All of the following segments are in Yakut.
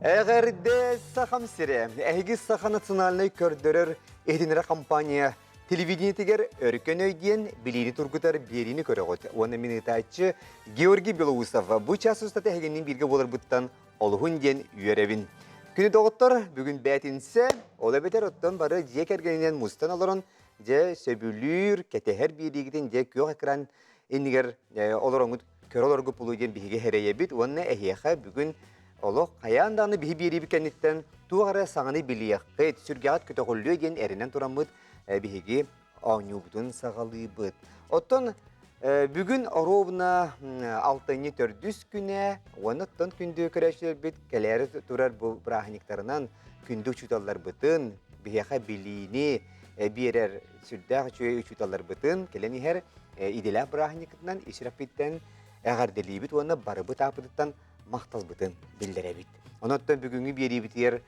Эҕэрдэ Сахам сирэ! Эһиги Саха национальнай көрдөрөр иһитиннэрэр компания телевидениетигэр Өркөн өй диэн билиини тургутар биэриини көрөҕүт. Уонна мин ыытааччы Георгий Белоусов бу час устата эһигинниин бииргэ буоларбыттан олуһун диэн үөрэбин. Күнү доҕоттор, бүгүн бээтинсэ, ол эбэтэр оттон бары дьиэ кэргэнинэн мустан олорон дьэ сөбүлүүр, кэтэһэр биэриигитин дьэ күөх экран иннигэр олороҥҥут көрө олоргут булуу диэн биһиги эрэйэбит уонна эһиэхэ бүгүн олох хайаан даҕаны биһи биэриибит кэнниттэн туох эрэ саҥаны билиэххит, сүргэҕит көтөҕүллүө диэн эрэнэн тураммыт биһиги оонньуубутун саҕалыыбыт. Оттон бүгүн оруобуна алтынньы төрдүс күнэ уонна оттон күндү көрөөччүлэрбит кэлээри турар бу бырааһынньыктарынан күндү учууталларбытын, биһиэхэ билиини биэрэр сүрдээх үчүгэй учууталларбытын кэлэн иһэр идэлээх бырааһынньыккытынан ис сүрэхпиттэн эҕэрдэлиибит уонна барыбыт ааппытыттан махталбытын биллэрэбит. Онон бүгүҥҥү биэриибитигэр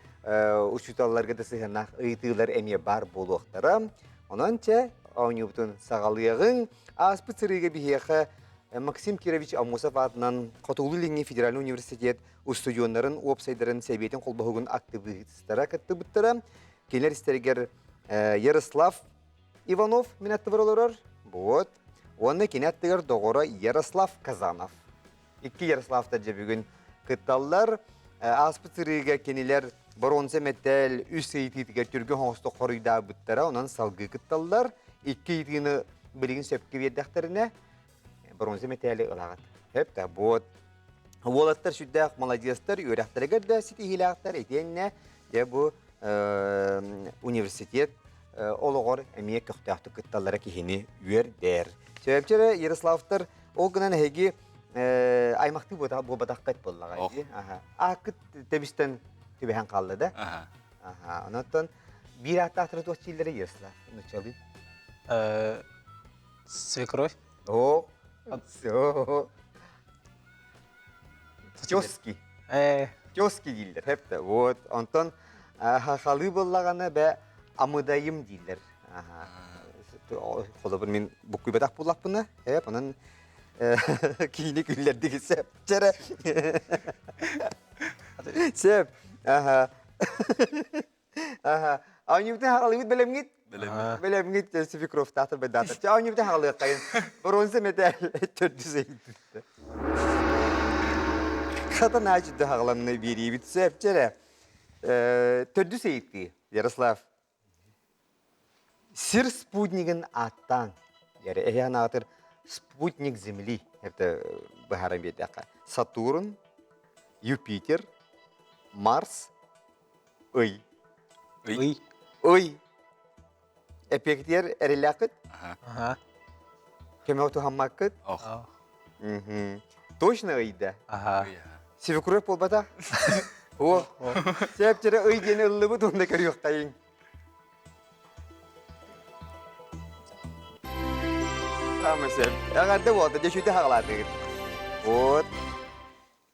учууталларга да сыһыаннаах ыйытыылар эмиэ баар буолуохтара. Онон чэ, оонньуубутун саҕалыаҕыҥ. Ааспыт сырыыга биһиэхэ Максим Кирович Аммосов аатынан Хотугулуу-Илиҥҥи федеральнай университет устудьуоннарын уопсайдарын сэбиэтин холбоһугун актыбыыстара кыттыбыттара. Кинилэр истэригэр Ярослав Иванов мин аттыбар олорор. Вот. Уонна кини аттыгар доҕоро Ярослав Казанов. Икки Ярославтар дьэ бүгүн кытталлар. Ааспыт сырыыга кинилэр боруонса мэтээл үс ыйытыытыгар түргэн оҥосто хоруйдаабыттара, онон салгыы кытталлар. Икки ыйытыыны билигин сөпкө биэрдэхтэринэ, боруонса мэтээли ылаҕыт. Сөп да, вот. Уолаттар сүрдээх маладьыастар, үөрэхтэригэр да ситиһиилээхтэр, итиэннэ дьэ бу университет олоҕор эмиэ көхтөөхтүк кытталлара киһини үөрдэр. Сөпчөрө Ярославтар ол гынан эһиги аймахтыы буолбатаххыт буоллаҕа дии. Ааккыт тэбистэн түбэһэн хаалла да? Аха. Онон биир ааттаахтары туох дииллэрэ Ярослав? Нуччалыы. Свекровь. О, все. Тезки. Тезки дииллэр, хэпте. Вот, онтон хахалыы буоллаҕына бэ амыдайым дииллэр. Холобур мин буккуйбатах буоллахпына, эп, онон киини күллэрдик сеп. Чэрэ. Сеп. Аха. Аха. Оонньуубутун хаалыыбыт бэлэмҥит? Бэлэммит. Бэлэмҥит Свекровтаатар байдаатар. Чэ, оонньуубутун хаалыаххайын. Боруонса мэтээл төрдүс ыйытыыта. Хата наачыды хаҕаланна биэриибит сөп чэрэ. Төрдүс ыйытыы, Ярослав. Сир спутнигын ааттаан, яра эһээн аатыр спутник Земли, это быһааран биэрдэххэ. Сатурн, Юпитер, Марс, Ый. Ый. Ый. Эпиэктиэр эрэллээххит? Аха. Көмө туһаммаккыт? Ох. Точно ыйда? Аха. Свекровь буолбатах? О, сээпчэрэ ый диэн ыллыбыт уонна көрүөххэйиҥ. Самый сөп. Эҕэрдэ буолта, дьэ шүтэ хаҕалаатыгыт. Вот.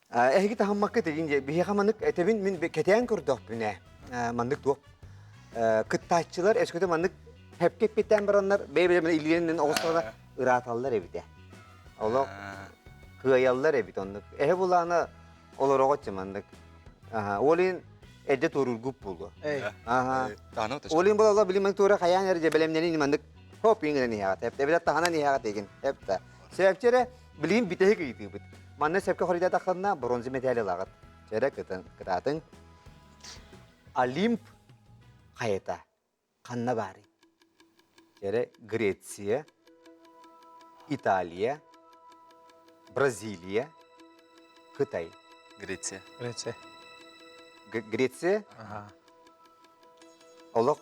Эһиги таһыммаккыт игин дьэ биһиэхэ маннык этэбин мин кэтээн көрдөхпүнэ маннык туох кыттааччылар өскөтө маннык хэпкэ эппиттээн бараннар бэйэ-бэйэлэрин илиилэринэн оҕустарына ырааталлар эбитэ. Олох кыайаллар эбит оннук. Эһэ булаана олороҕоччу маннык. Ол иһин эрдэ туоруургуп буолуо. Аха. Ол иһин буолла билим маннык туора хайаан эрэ дьэ бэлэмнэнин маннык хоп иҥэрэн иһэҕит. Эбэтэр таһынан иһэҕит игин. Эптэ. Сөпчө эрэ билигин бүтэһик ыйытыыбыт. Манна сөпкө хоруйдаатаххына бронза мэтээли ылаҕыт. Чэрэ кытаатыҥ. Олимп хайата ханна баарый? Чэрэ Греция, Италия, Бразилия, Кытай. Греция. Греция. Греция? Ага. Олох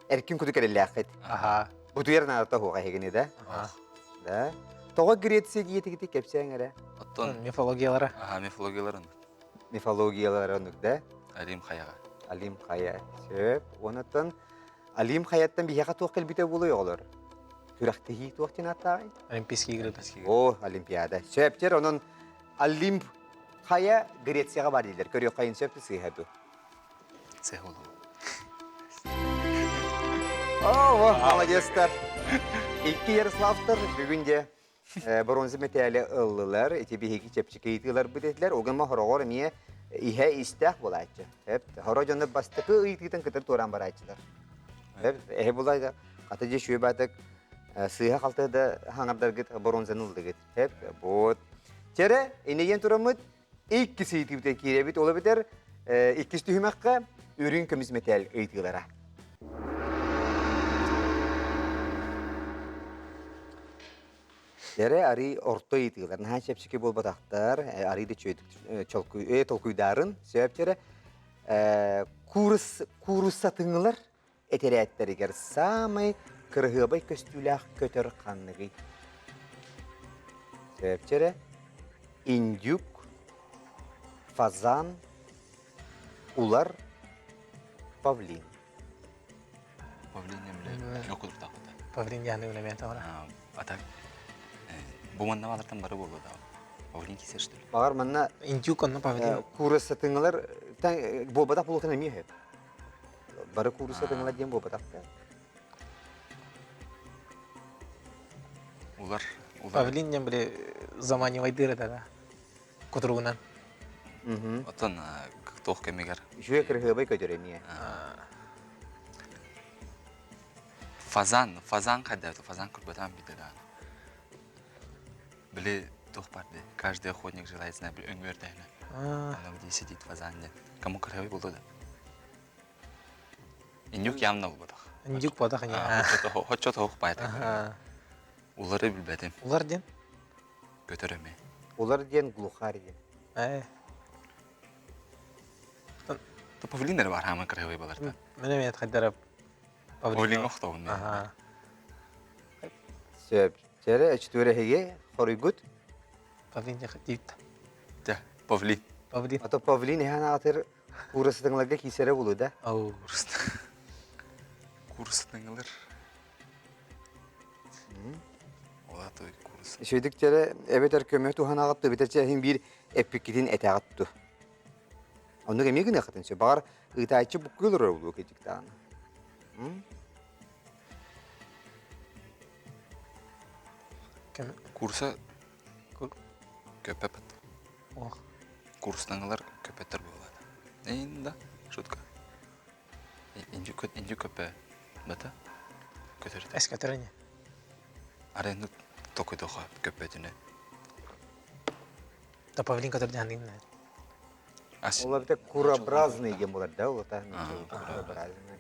эркин куту кэрэллээххит. Аха. Бутуйар наадата суох эһигини да? Аха. Да. Тоҕо Греция диэтигити кэпсээҥ эрэ. Оттон мифологиялара. Аха, мифологиялара оннук. Мифологиялара оннук да? Алим хайаҕа. Алим хайа. Сөп. Онуттан Алим хайаттан биһиэхэ туох кэлбитэ буолуой оҕолор? Күрэхтэһии туох диэн ааттааҕый? Олимпийские игры. О, Олимпиада. Сөптер, онон Олимп хайа Грецияҕа бар дииллэр. Көрүөххэйин сөп сыыһа дуу? Сыыһа болуу. О, молодецтар. Икки Ярославтар бүгүн де бронза мэтээли ыллылар. Ити биһиги чэпчэки ыйытыыларбыт этилэр. Огама хороҕор эмиэ иһэ истээх буолааччы. Хоро дьоно бастакы ыйытыытын кытары туораан барааччылар. Эһи булай Ата дьэ үчүгэй баатык сыыһа-халты да хаҥардаргыт боруонсаны ыллыгыт. Хэп, вот. Чэрэ, иннигэн тураммыт иккис ыйытыыбытыгар киирэбит. Ол эбэтэр иккис түһүмэххэ үрүҥ көмүс мэтээл ыйытыылара. Чэрэ, арый орто ыйытыылар. Наһаа чэпчэки буолбатахтар. Арый да үчүгэйдик толкуйдаарын. Сөп чэрэ. Курус, кууруссатыҥылар этэрээттэригэр саамай кыраһыабай көстүүлээх көтөр ханныгый? Сөпчөрө индюк, фазан, улар, павлин. Павлин эмле окултаахпыта. Павлин яны үлэмэ тоҕора. А так бу манна балартан бары буолуо да. Павлин кисер что ли? Багар манна Индюк онно павлин. Курасатыҥылар буолбатах буолуотун эмиэ сөп. Бары куурусса тыҥыла диэн буолбатах да. Улар, улар. Павлин диэн били заманивайдыыр этэ да. Кутуругунан. Оттон туох кэмигэр? Үчүгэй кырыһыабай көтөр эмиэ. Фазан, фазан хайда, фазан көрбөтөм бите да. Били туох бар дии, каждый охотник желает знать, били өҥүөрдэһинэ. Оно где сидит фазан диэн. Кому кырыһыабай буолуо да. Индюк явно буолбатах. Индюк буолбатах ини. Хоччо тоһук баайта. Улары билбэтим. Улар диэн? Көтөр эмиэ. Улар диэн глухарь диэн. Ээ. Павлин эрэ бар хааман кырыһыабай баларда. Мен эмиэ хайдара Павлин охтобун. Сөп. Чэрэ, өчтүөрэһиги хоруйгут? Павлин диэхтиит. Дьэ, Павлин. Павлин. А то Павлин иһэн аатыр куурасытыҥларга киисэрэ булу да? Ау. Куурасытыҥлар. Ола той курс. Үчүгдүк чэрэ, эбэтэр көмө туһанаҕыт эбэтэр чэһин биир эппиккитин этэҕит ту. Оннук эмиэ гыныаххытын сөп. Баҕар ыытааччы буккуй олорор буолуо кэтиктаҕына. Курса көппөппүт. Ох. Курстаҥылар көпөттөр буолаат. Эйин да, шутка. Инди көпө бата көтөртө. Эс көтөрүнэ. Аренду токойдоха көпөтүнэ. Да павлин көтөрдө Ол эбэтэр курообразный диэн буолар да, ол курообразный.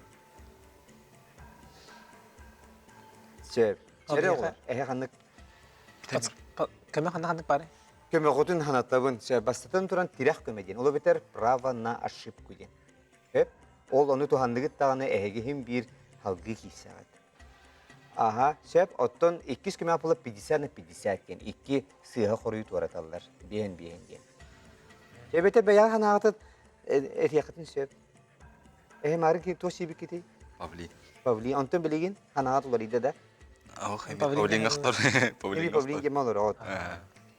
Сөп. Чэрэ оҕо, эһэ ханнык Көмө ханна ханнык бары? Көмөҕүтүн ханатабын. Сөп. Бастатан туран тирэх көмө диэн. Ол эбэтэр право на ошибку диэн. Сөп. Ол ону туһанныгыт даҕаны эһигиһин биир халгыы киирсэҕит. Аха, сөп. Оттон иккис көмө була 50 на 50 диэн. Икки сыыһа хоруйу туораталлар. Биэһин биэһин диэн. Эбэтэр бэйэҕэ санааҕытын этиэххитин сөп. Эһи маарын ким туох сиэбиккитий? Павлин. Павлин. Онтон билигин ханаҕа уларыйда да? Ох, Павлин ахтар. Павлин Павлин диэн олороҕут.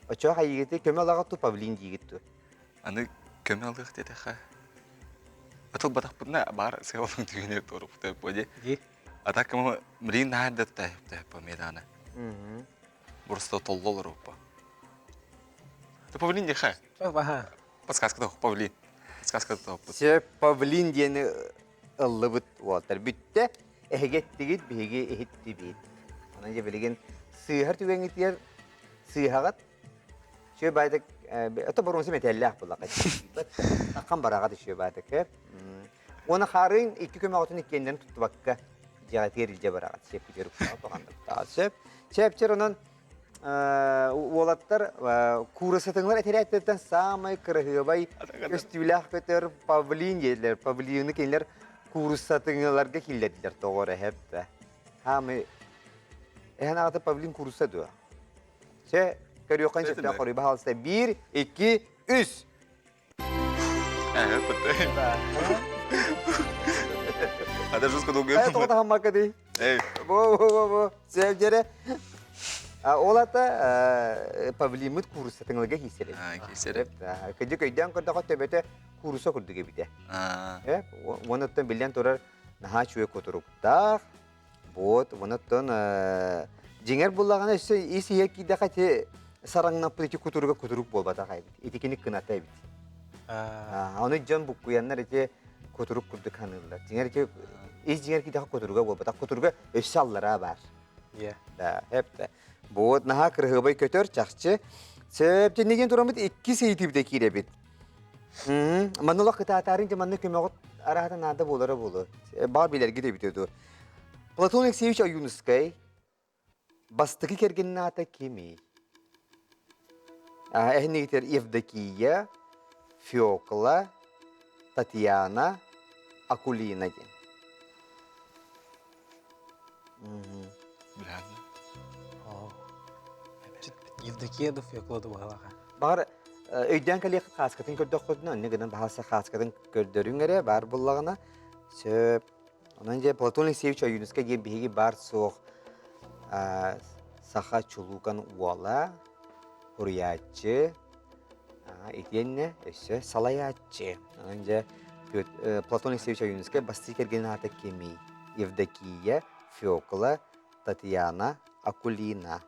Оччоох айыгыты көмө алаҕыт ту Павлин диигит ту. Аны көмө алыах диэтэххэ. Атылбатахпытына баар сыалын түгэнэ туоруппута буо Ди. А так кому мрин наһаа да по медана. Просто толлолор оппа. Ты павлин диэхэ. Аха. Подсказка тоқ, павлин. Подсказка тоқпут. Сөп павлин диэни ыллыбыт уолтар. Бүттэ, эһигеттигит, биһиги иһиттибит. Онон дьэ билигин сыыһар түгэҥҥитигэр сыыһаҕыт. Сүө баайдык, ото боруонса мэтээллээх буллаха. Такхан бараҕат үчүө баайдык. Уонна хаарыын икки көмөҕүтүн иккиэннэрин туттубакка дьиэҕитигэр илдьэ бараҕыт. Сиэппитигэр уксаҕыт тоҕанныктаҕыт. Сөп. Чэпчэр онон уолаттар куурасатыҥлар этэрээттэртэн саамай кыраһыабай көстүүлээх көтөр павлин диэллэр. Павлины кинилэр кууруссатыҥыларга киллэрдилэр тоҕо эрэ эһэп. Хаамай эһэн аҕата павлин куурусса дуо? Чэ, көрүөххүн сөптөөх хоруй баһаалыста. Биир, икки, үс. А даже жестко долго. Э, тоҕо таһыммакка дии. Бу, бу, бу, бу. Сөп дьэрэ. Ол ата павлиммыт кууруса тыҥылыга киисэрэ. Киисэрэ. Кыдьык өйдөөн көрдөхө төбөтө кууруса курдук эбитэ. Уонуттан биллэн турар наһаа үчүгэй кутуруктаах. Вот, уонуттан дьиҥэр буллаҕына өссө ис иһэ киирдэхэ ити сараҥнаппыт ити кутуруга кутурук буолбатах эбит. Ити кини кыната эбит. Ону дьон буккуйаннар ити кутурук курдук саныыллар. Дьиҥэр ити ис дьиҥэр киирдэхэ кутуруга буолбатах. Кутуруга өссө аллараа баар. Да, эп Вот наһаа кырыһыабай көтөр чахчы. Сөп, дьиннигин тураммыт иккис ыйытыыбыта киирэбит. Манна олох кытаатаарын дьэ манна көмөҕүт араата наада буолара буолуо. Баар билэргит эбитэ дуу. Платон Алексеевич Ойуунускай Бастакы кэргэнин аата кимий? Эһинигитэр Евдокия, Фекла, Татьяна, Акулина диэн. Евдокия да Фекла да быһалаха. Баҕар өйдөөн кэлиэххит хааскатын көрдөххүтүнэ, онно гынан баһаалса хааскатын көрдөрүҥ эрэ, баар буллаҕына. Сөп. Онон дьэ Платон Алексеевич Ойуунускай диэн биһиги баар-суох саха чулуукан уола, суруйааччы, итиэннэ өссө салайааччы. Онон дьэ Платон Алексеевич Ойуунускай бастакы кэргэнин аата кимий? Евдокия, Фекла, Татьяна, Акулина.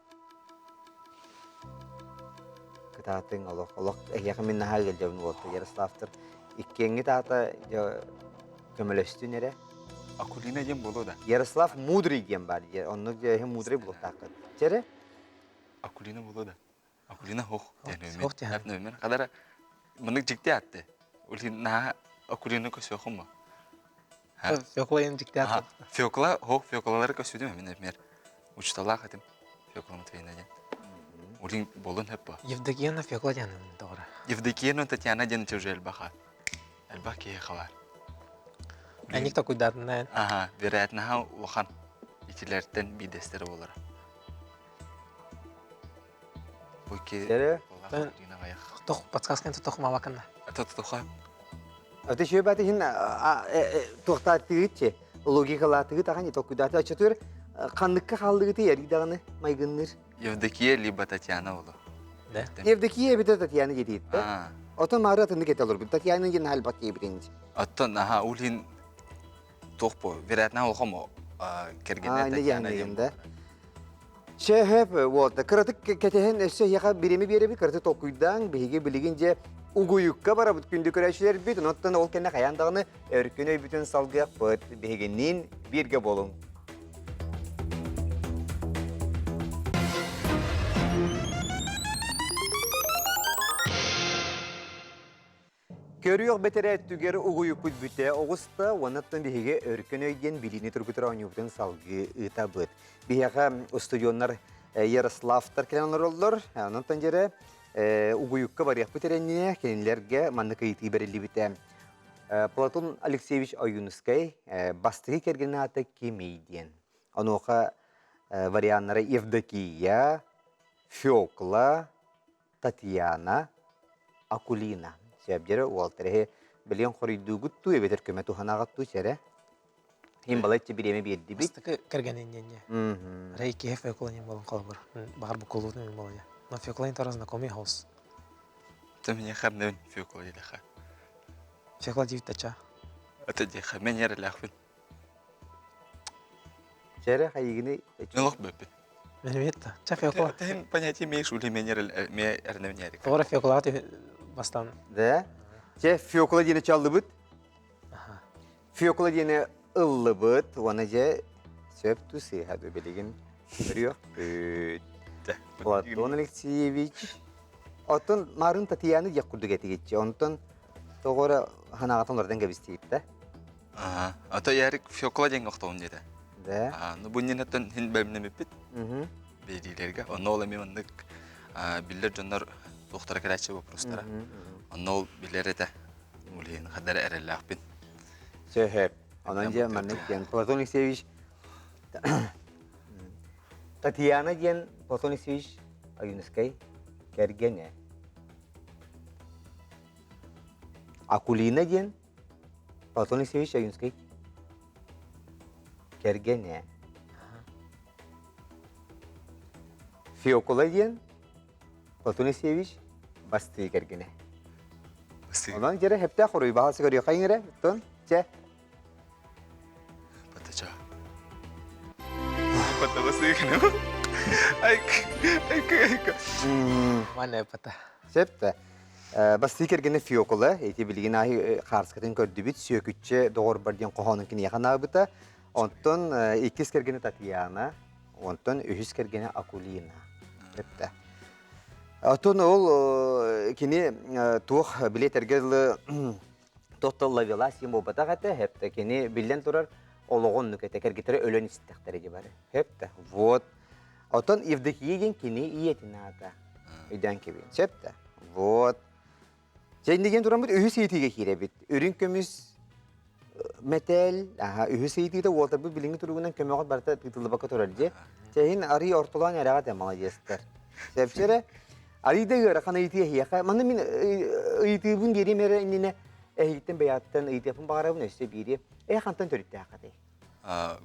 Кытаатыҥ олох олох эһиэхэ мин наһаа ыалдьабын уолта Ярославтар иккиэҥҥит аата көмөлөстүн эрэ. Акулина диэн буолуо да? Ярослав Мудрый диэн баар. Оннук дьэ мудрый буолуохтааххыт. Чэрэ? Акулина буолуо да? Акулина хох диэн өмөр. Хадара мынык дьикти атты. Улин наһаа Акулина көсөөхүм ба. Фекла ен дьикти атты. Фекла хох феклалары көсүдүм мен например. Учталаах этим. Фекла Матвеевна диэн. Улин болун хөп ба. Евдокияна Фекла диэн тоҕора. Евдокияна Татьяна диэн уже элбаха. Элбэх киһи халар. Эник такуйдаатыннаан. Аха, вероятно, улахан итилэртэн биирдэстэрэ буолара. Бу ки Тох подсказканы тох малаканна. Тоха. Аты шөбәт иһин туохтаатыгытчы логикалаатыгыт ахан токуйдааты ачатыр ханныкка хааллыгыты ярыйдаҕаны майгынныр. Евдокия либо Татьяна болу. Да. Евдокия эбитэ Татьяна диэтиитте. Отон маары атыннык этэ олорбут. Татьяна диэн халбат диэбитин. Оттон аха улин туох бу вероятно улахам кэргэнэ Татьяна диэн. Да. Чэ, вот, кыратык кэтэһэн өссө эһиэхэ бириэмэ биэрэбит, кыратык толкуйдаан, биһиги билигин дьэ угуйукка барабыт күндү көрөөччүлэрбит, онон ол кэннэ хайаан даҕаны өркөн өйбүтүн салгыахпыт, биһигинниин бииргэ буолуҥ. Көрүөх бэтэрээ өттүгэр угуйукпут бүтэ оҕуста, уоннаттан биһиги өркөн өй диэн билиини тургутар оонньуубутун салгыы ыытабыт. Биһиэхэ устудьуоннар Ярославтар кэлэн олороллор. Онон дьэрэ угуйукка барыахпыт эрэннинэ кинилэргэ маннык ыйытыы бэриллибитэ. Платон Алексеевич Ойуунускай бастакы кэргэнин аата кимий диэн. Онуоха варианнара Евдокия, Фекла, Татьяна, Акулина. Сөбдөрө уолтар эһи билиэн хоруйдуугут туу эбэтэр көмө туһанаҕыт туу сэрэ. Иһин балачча бириэмэ биэрдибит. Бастакы кэргэнин диэн Рэй киһи Фекла нин болон холобур. Баҕар букулуутун мин болон. Но Фекла тора знакомый хаус. Ты мне хабнын Фекла диэхэ. Фекла диэбит тача. Это диэхэ мен ярылаахпын. Чэрэ хайыгыны Нолох бөппүт. Мен эмиэ Ча Фекла. Ты понятие имеешь или мен эрневнярик. Тора Фекла бастан. Да. Че Фекла диэни чаллыбыт. Фекла диэни ыллыбыт уонна дьэ сөп тусыыһа билигин көрүөхпүт. Платон Алексеевич оттон Марын Татьяна диэх курдук этигитчи онтон тоҕо эрэ ханаҕатын олордон кэбистигит да А то Ярик Фекла диэн охтоон диэтэ. Да. Ну бу иннинэттэн хин бэлэмнэммиппит. Биэриилэргэ. Онно ол эмиэ маннык биллэр дьоннор туохтара кэлээччи вопростара. Онно ол билэр этэ. Улиин хадара эрэллээхпин. Сөһөп. Онон дьэ маннык диэн Платон Алексеевич Татьяна диэн Платон Алексеевич Ойуунускай кэргэнэ. Акулина диэн Платон Алексеевич Ойуунскай кэргэнэ. Феокула диэн Платон Алексеевич бастыы кэргэнэ. Онон дьэрэ хэптээх хоруй баҕасы көрүөххэ эрэ тон чэ. Патача. Патабасы гына. Ай ай ай. Мане пата. Сөп Бастыы кэргэнэ Феокула ити билигин аайы хаарскатын көрдүбүт сүөкүччэ доҕорбор диэн хоһоонун киниэхэ анаабыта. Онтон иккис кэргэнэ Татьяна, онтон үһүс кэргэнэ Акулина. Эптэ. Оттон ол кини туох билиэтэргэ дылы туох да ловелас диэн буолбатах этэ, хэптэ кини биллэн турар олоҕун оннук этэ, кэргиттэрэ өлөн истэхтэрэ дии бары. Хэптэ. Вот. Оттон Евдокия диэн кини ийэтин аата. Өйдөөн кэбиһин. Сөп да? Вот. Дьэ иннигин тураммыт үһүс ыйытыыга киирэбит. Үрүҥ көмүс мэтээл, аха, үһүс ыйытыыта уолтарбыт билиҥҥи туругунан көмөҕө барыта тыытыллыбакка турар дии. Чэһин арый ортолоон эрэҕэ да маладьыастар. Сөпчөрө арый да ыарахан ыйытыы эһиэхэ. Манна мин ыйытыыбын биэриим эрэ иннинэ эһигиттэн бэйэҕиттэн ыйытыахпын баҕарабын өссө биири. Э хантан төрүттээххитэй?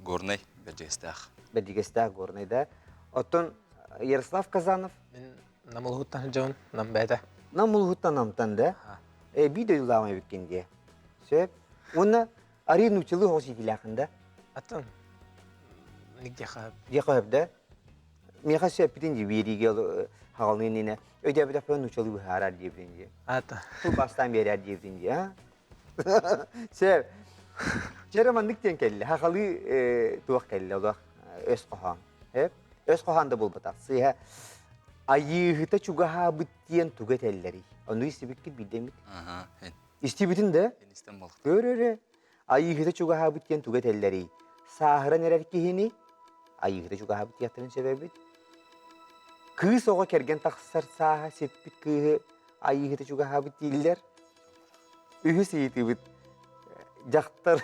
Горнай Бэрдьигэстээх. Бэрдьигэстээх Горнай да. Оттон Ярослав Казанов? Мин Нам улуһуттан дьон, нам бэйэтэ. Нам улуһуттан намтан да. Э би дойдулаах эбиккин дии. Сөп. Уонна арый нууччалыы хоҕус иитилээхин да. Аттан нигдиэхэ. Диэхэ сөп да. Миэхэ сөппүтүн дии биэриигэ хаҕалыы иннинэ өйдөөбөтөхпүн нууччалыы быһаарар диэбитин дии. Ата. Тыл бастаан биэрэр диэбитин дии, а? Сөп. Чэрэ маннык диэн кэллэ. Хахалыы туох кэллэ олох өс хоһоон. Өс хоһоон да буолбатах. Сыыһа айыыһыта чугаһаабыт диэн тугу этэллэрий? Ону истибиккит биирдэммит. Истибитин да? Көр эрэ. Айыыһыта чугаһаабыт диэн тугу этэллэрий? Сааһыран эрэр киһини айыыһыта чугаһаабыт диэхтэрин сөп эбит. Кыыс оҕо кэргэн тахсар сааһа сиппит кыыһы айыыһыта чугаһаабыт дииллэр. Үһүс ыйытыыбыт дьахтар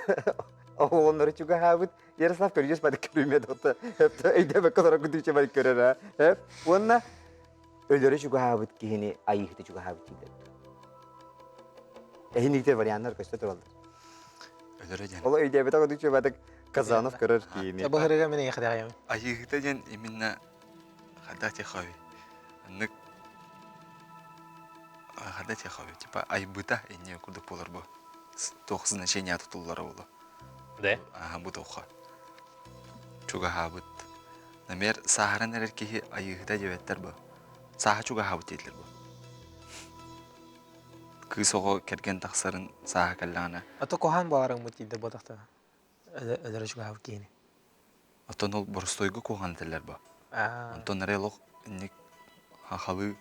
оҕолоннору чугаһаабыт Ярослав көрүдьүөс бары көрүмэ дота өйдөбөккө олорор күтүүчэ бары көрөр аа уонна өлөрө чугаһаабыт киһини айыыһыта чугаһаабыт дииллэр эһин варианнар көстө тураллар Өлөрө диэн. Ол өйдөөбөтөх өдүчү батык Казанов көрөр киһини. Быһырыга мин эйиэхэ Айыыһыта диэн именно Хада техови. Аннык хада техови. Типа айбыта инне курдук болор бу. Туох значение тутуллара болу. Да? Аха бу туохха. Чугаһаабыт. Например, сааһыран эрэр киһи айыыһыта диэбэттэр бу. Сааһа чугаһаабыт дииллэр бу. Кыыс оҕо кэргэн тахсарын сааһа кэллэҕинэ. А то куһаан буоларыҥмыт дииллэр буотахтана. Өлөрө чугаһаабыт киһини. Оттон ол боростуойга куһаҕан этэллэр бо. Онтон эрэ олох инник хахалыы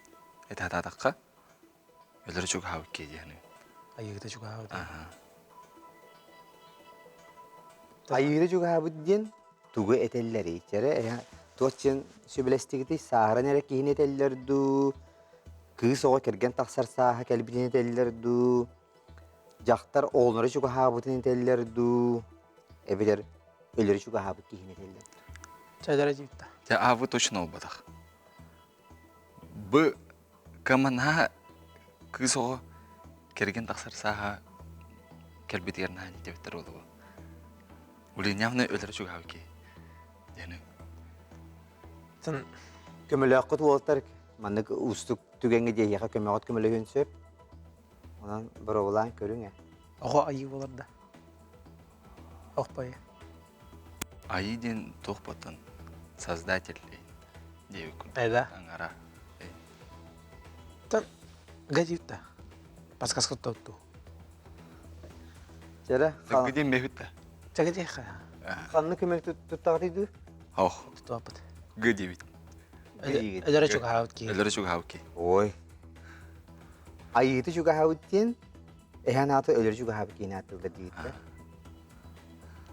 этэ сатаатахха өлөрө чугаһаабыт киһи диэни. Айыыта чугаһаабыт. Айыыта чугаһаабыт диэн тугу этэллэрий? Чэрэ туох диэн сөбүлэстигитий? Сааһыран эрэ киһини этэллэр дуу? Кыыс оҕо кэргэн тахсар сааһа кэлбитин этэллэр дуу? Дьахтар оҕолоро чугаһаабытын этэллэр дуу? Эбэтэр өлөрү чугаһаабыт киһини этэллэр. Чайдара дьиитта. Дьэ, аабы точно буолбатах. Б камана кыыс оҕо кэргэн тахсар сааһа кэлбитигэр наһаа диэбиттэр буолуо. Улинявна өлөрү чугаһаабыт киһи. Диэни. Тын Көмөлөөххүт уолаттар маннык уустук түгэҥҥэ диэһиэхэ көмөҕүт көмөлөһүөн сөп. Онон боруобалаан көрүҥ ээ. Оҕо айыы буолар да. Охпойа. Айыы диэн туох боттон создатель диэбит курдук. Эда. Таҥара. Тан гадита. Подсказка тотту. Чэрэ. Где мехүтта? Чагди ха. Ханны көмөл туттаҕытый дуу? Ох. Туттуаппыт. Г диэбит. Өлөрө чугаһаабыт киһи. Өлөрө чугаһаабыт киһи. Ой. Айыыты чугаһаабыт диэн эһэн ааты өлөрө чугаһаабыт киһини ааттыыллар диэбиттэр.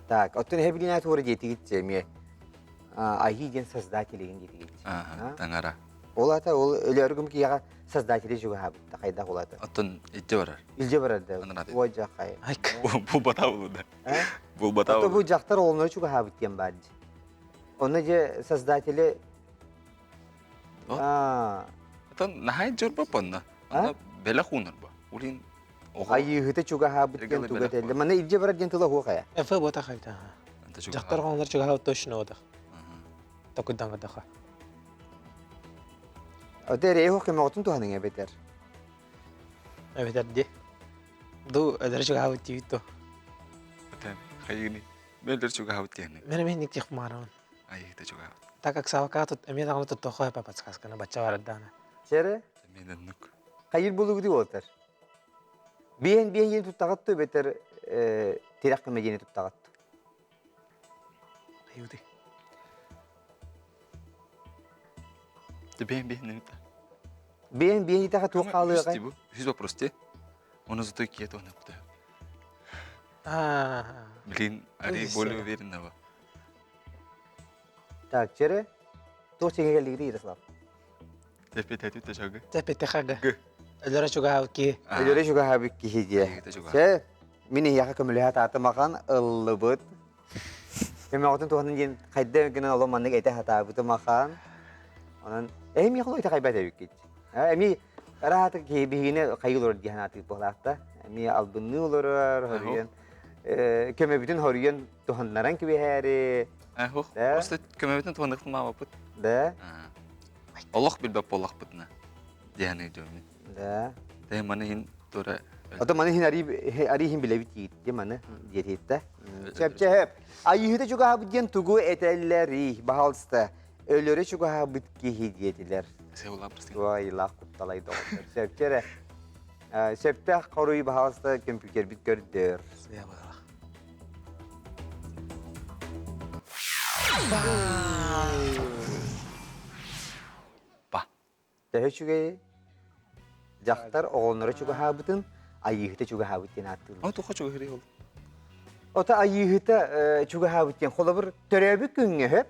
Так, оттон эһэ билин ааты уора диэтигит эмиэ айыы диэн создателигин диэтигит. Таҥара. Ол аата ол өлөргүм киһиэхэ создатели чугаһаабыт хайдах ол аата? Оттон илдьэ барар. Илдьэ барар да. Ой жахай. Булбата булу да. Булбата Ото бу дьахтар оҕолоро чугаһаабыт диэн баар дии. Онно дьэ создатели Оттон наһаа дьорбоп онно. Онно бэлэх уунар бу. Улин Айыыһыта чугаһаабыт диэн туга этэллэр. Манна илдьэ барар диэн тыла суох ээ. Ф буотах эбит. Дьахтар оҕолор чугаһаабыт точно буотах. Токуйдан көрдөххө. Оте эрэй хоқ көмөҕүтүн туһаныҥ эбэтэр. Эбэтэр ди. Ду өлөрө чугаһаабыт диибит дуо? Отен хайыыны. Мен өлөрө чугаһаабыт диэни. Мен эмиэ инник диэх маарабын. Айыыта чугаһаабыт. Так как Савака тут эмиэ даҕаны туттуохха сөп подсказканы бачча барардаана. Чэрэ? Мен оннук. Хайыр булугу болтар. Биэн биэн диэн туттаҕыт ту эбэтэр тирэх көмө диэни туттаҕыт. Айыыты. Биэн биэн диэн Биэн биэн итэҕэ туох хаалыаҕай? Үһүс вопрос ти. Оны зато киет оны куда. Блин, ари более уверенного. Так, чere. Туох чеге келдигити Ярослав? Тэппетэтү тэшагы. Тэппетехага. Өлөрө чугаабыт киһи. Өлөрө чугаабыт киһи диэ. Чэ, мин эһиэхэ көмөлөһө таатымахан ыллыбыт. Көмөҕүтүн туһанан диэн хайда гынан олом маннык этэ сатаабытым ахан. Онон эһи миэхэ ити хайбат эбиккит. Эми араата киһи биһигини хайыы олорор диэн аатыыр буолаахта. Эми албынныы олорор, хоруйан көмөбүтүн хоруйан туһаннаран кибиһээри. Просто көмөбүтүн туһанныктын маабаппыт. Да. Олох билбэт буоллахпытына диэн өйдүөмүн. Да. Тэ маны иһин тура Ото маны иһин ари иһин билэбит диир маны диэтиттэ. Чэп-чэп. Айыыһыта чугаһабыт диэн тугу этэллэрий, баһалыста. Өлөрө чугаһабыт киһи диэтилэр. Туайлаах кутталай доҕоттор. Сөпчө Сөптөөх хоруй баһалыста компьютербит көрдөр. Ба. Төһө үчүгэй дьахтар оҕолоро чугаһаабытын айыыһыта чугаһаабыт диэн ааттыыллар. О, туха чугаһырый ол? Ото айыыһыта чугаһаабыт диэн холобур төрөөбүт күҥҥэ сөп.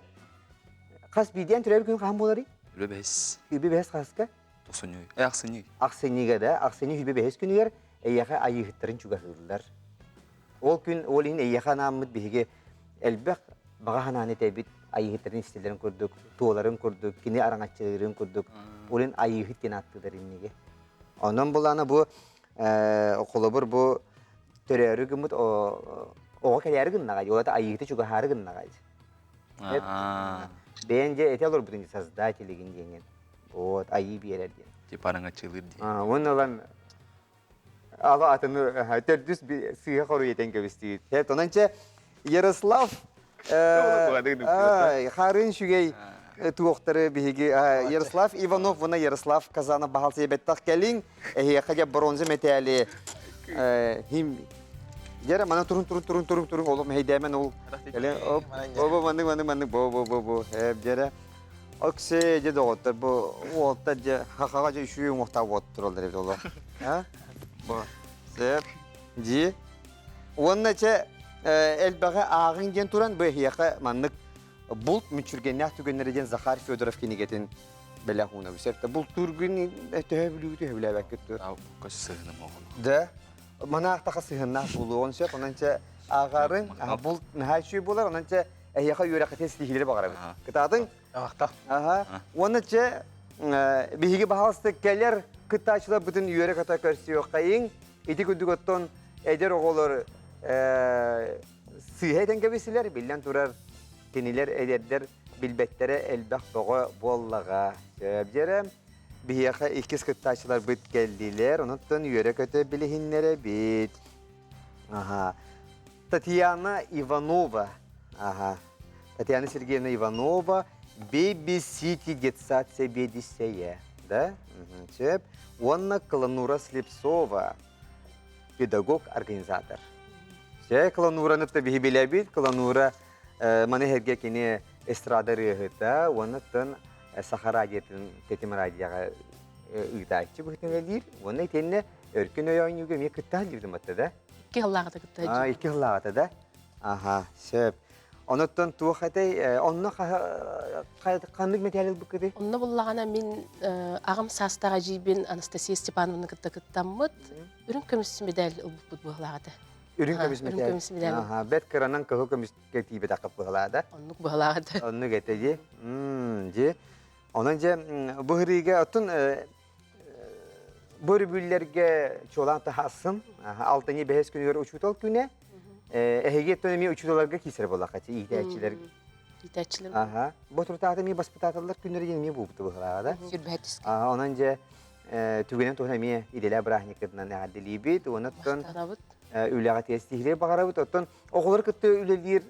Хас биирдиэн төрөөбүт күн хаһан буоларый? Үбэ бэһис. Үбэ бэһис хаска? Тохсунньу. Э, ахсынньы. Ахсынньыга да, ахсынньы үбэ бэһис күнүгэр эйиэхэ айыыһыттарын чугаһыыллар. Ол күн, ол иһин эйиэхэ анааммыт биһиги элбэх баҕа санааны этэбит айыыһыттарын истэллэрин курдук, туоларын курдук, кини араҥаччылыырын курдук, ол иһин айыыһыт диэн ааттыылар инниги. Онон булаана бу холобур бу төрөөрү гыммыт оҕо кэлээри гыннаҕай, ол это айыыһыты чугаһаары гыннаҕай. Бэйэн дьэ эти олорбутун создателигин диэҥин. Вот, айыы биэрэр диэн. Типа араҥаччылыыр диэн. Уонна ылан Ала атыны төрдүс сыыһа хоруй этэн кэбистигит. Онон чэ Ярослав харын үчүгэй туохтары биһиги Ярослав Иванов уонна Ярослав Казанов баһал себеттах кэлиҥ эһиэхэ дьэ бронза мэтээли хим Дьэрэ мана турун турун турун турун турун олох мэһэйдээмэн ол кэлин оп бо маннык маннык маннык бо бо бо бо дьэрэ Оксе дьэ доҕоттор бу уолтар дьэ хахаҕа дьэ үчүгэй уҥуохтаах уоттар олор эбит олох. А? Бу. Сөп. Дии. Уонна чэ элбэҕи ааҕыҥ диэн туран бу эһиэхэ маннык булт мүччүргэннээх түгэннэрэ диэн Захар Федоров кинигэтин бэлэх уунабыт. Сөп. Бултуургун төһө бүлүүгүт төһө билээбэккит дуо? Көс сыһыным оҕолор. Да. Манаахтаха сыһыннаах буолуоҕун сөп. Онон чэ ааҕарыҥ, булт наһаа үчүгэй буолар. Онон чэ эһиэхэ үөрэххитин ситиһиилэри баҕарабыт. Кытаатыҥ. Ахта. Аха. Уонна чэ биһиги баһаалыста кэлэр кыттааччыларбытын үөрэ-көтө көрсүөххэйиҥ. Ити курдук оттон эдэр оҕолор сыыһа этэн кэбистилэр, биллэн турар, кинилэр эдэрдэр билбэттэрэ элбэх тоҕо буоллаҕа. Сөп дьэрэ. Биһиэхэ иккис кыттааччыларбыт кэллилэр, онуттан үөрэ-көтө билиһиннэрэбит. Аха. Татьяна Иванова. Ага. Татьяна Сергеевна Иванова, Baby City детсад сэбиэдиссэйэ. Да? Сөп. Уонна Кланура Слепцова, педагог-организатор. Сөп, Кланураны биһи билэбит. Кланура маны herге кини эстрада ырыаһыта, уонна тын Саха радиотын тэтим радиоға ыытааччы быһытын үлэлиир. Уонна итиэннэ өркөн өй оонньууга эмиэ кыттаһа дьибитим атта да? Икки сыллааҕыта кытта А, икки сыллааҕыта да? Аха, сөп. Онуттан туох этэй, онно ханнык мэтээл ылбыккытый? Онно буллаҕына мин аҕам саастаах эдьиийбин Анастасия Степановна кытта кыттаммыт, үрүҥ көмүс медаль ылбыппыт быһылаах этэ. Үрүҥ көмүс Үрүҥ көмүс медаль. Аха, бэт кыранан кыһыл көмүскэ тиийбэтэххит быһылаада. Оннук быһылаах этэ. Оннук этэ дии. Дии. Онон дьэ бу ырыыга оттон Бу өрөбүллэргэ чуолаан таһаассын. Алтынньы бэһис күнүгэр учуутал күнэ. Эһиги оттон эмиэ учууталларга киирсэр буоллахха, иитээччилэр. Иитээччилэр. Аха. Бу туртаата эмиэ баспытааталлар күннэрэ диэн эмиэ буолбута быһылааҕа да. Сүрбэһэтискэ. Онон дьэ түгэнэн туһунан эмиэ идэлээх бырааһынньыккытынан эҕэрдэлиибит. Уонна оттон үлэҕэ тиэстиһилиир баҕарабыт. Оттон оҕолор кытта үлэлиир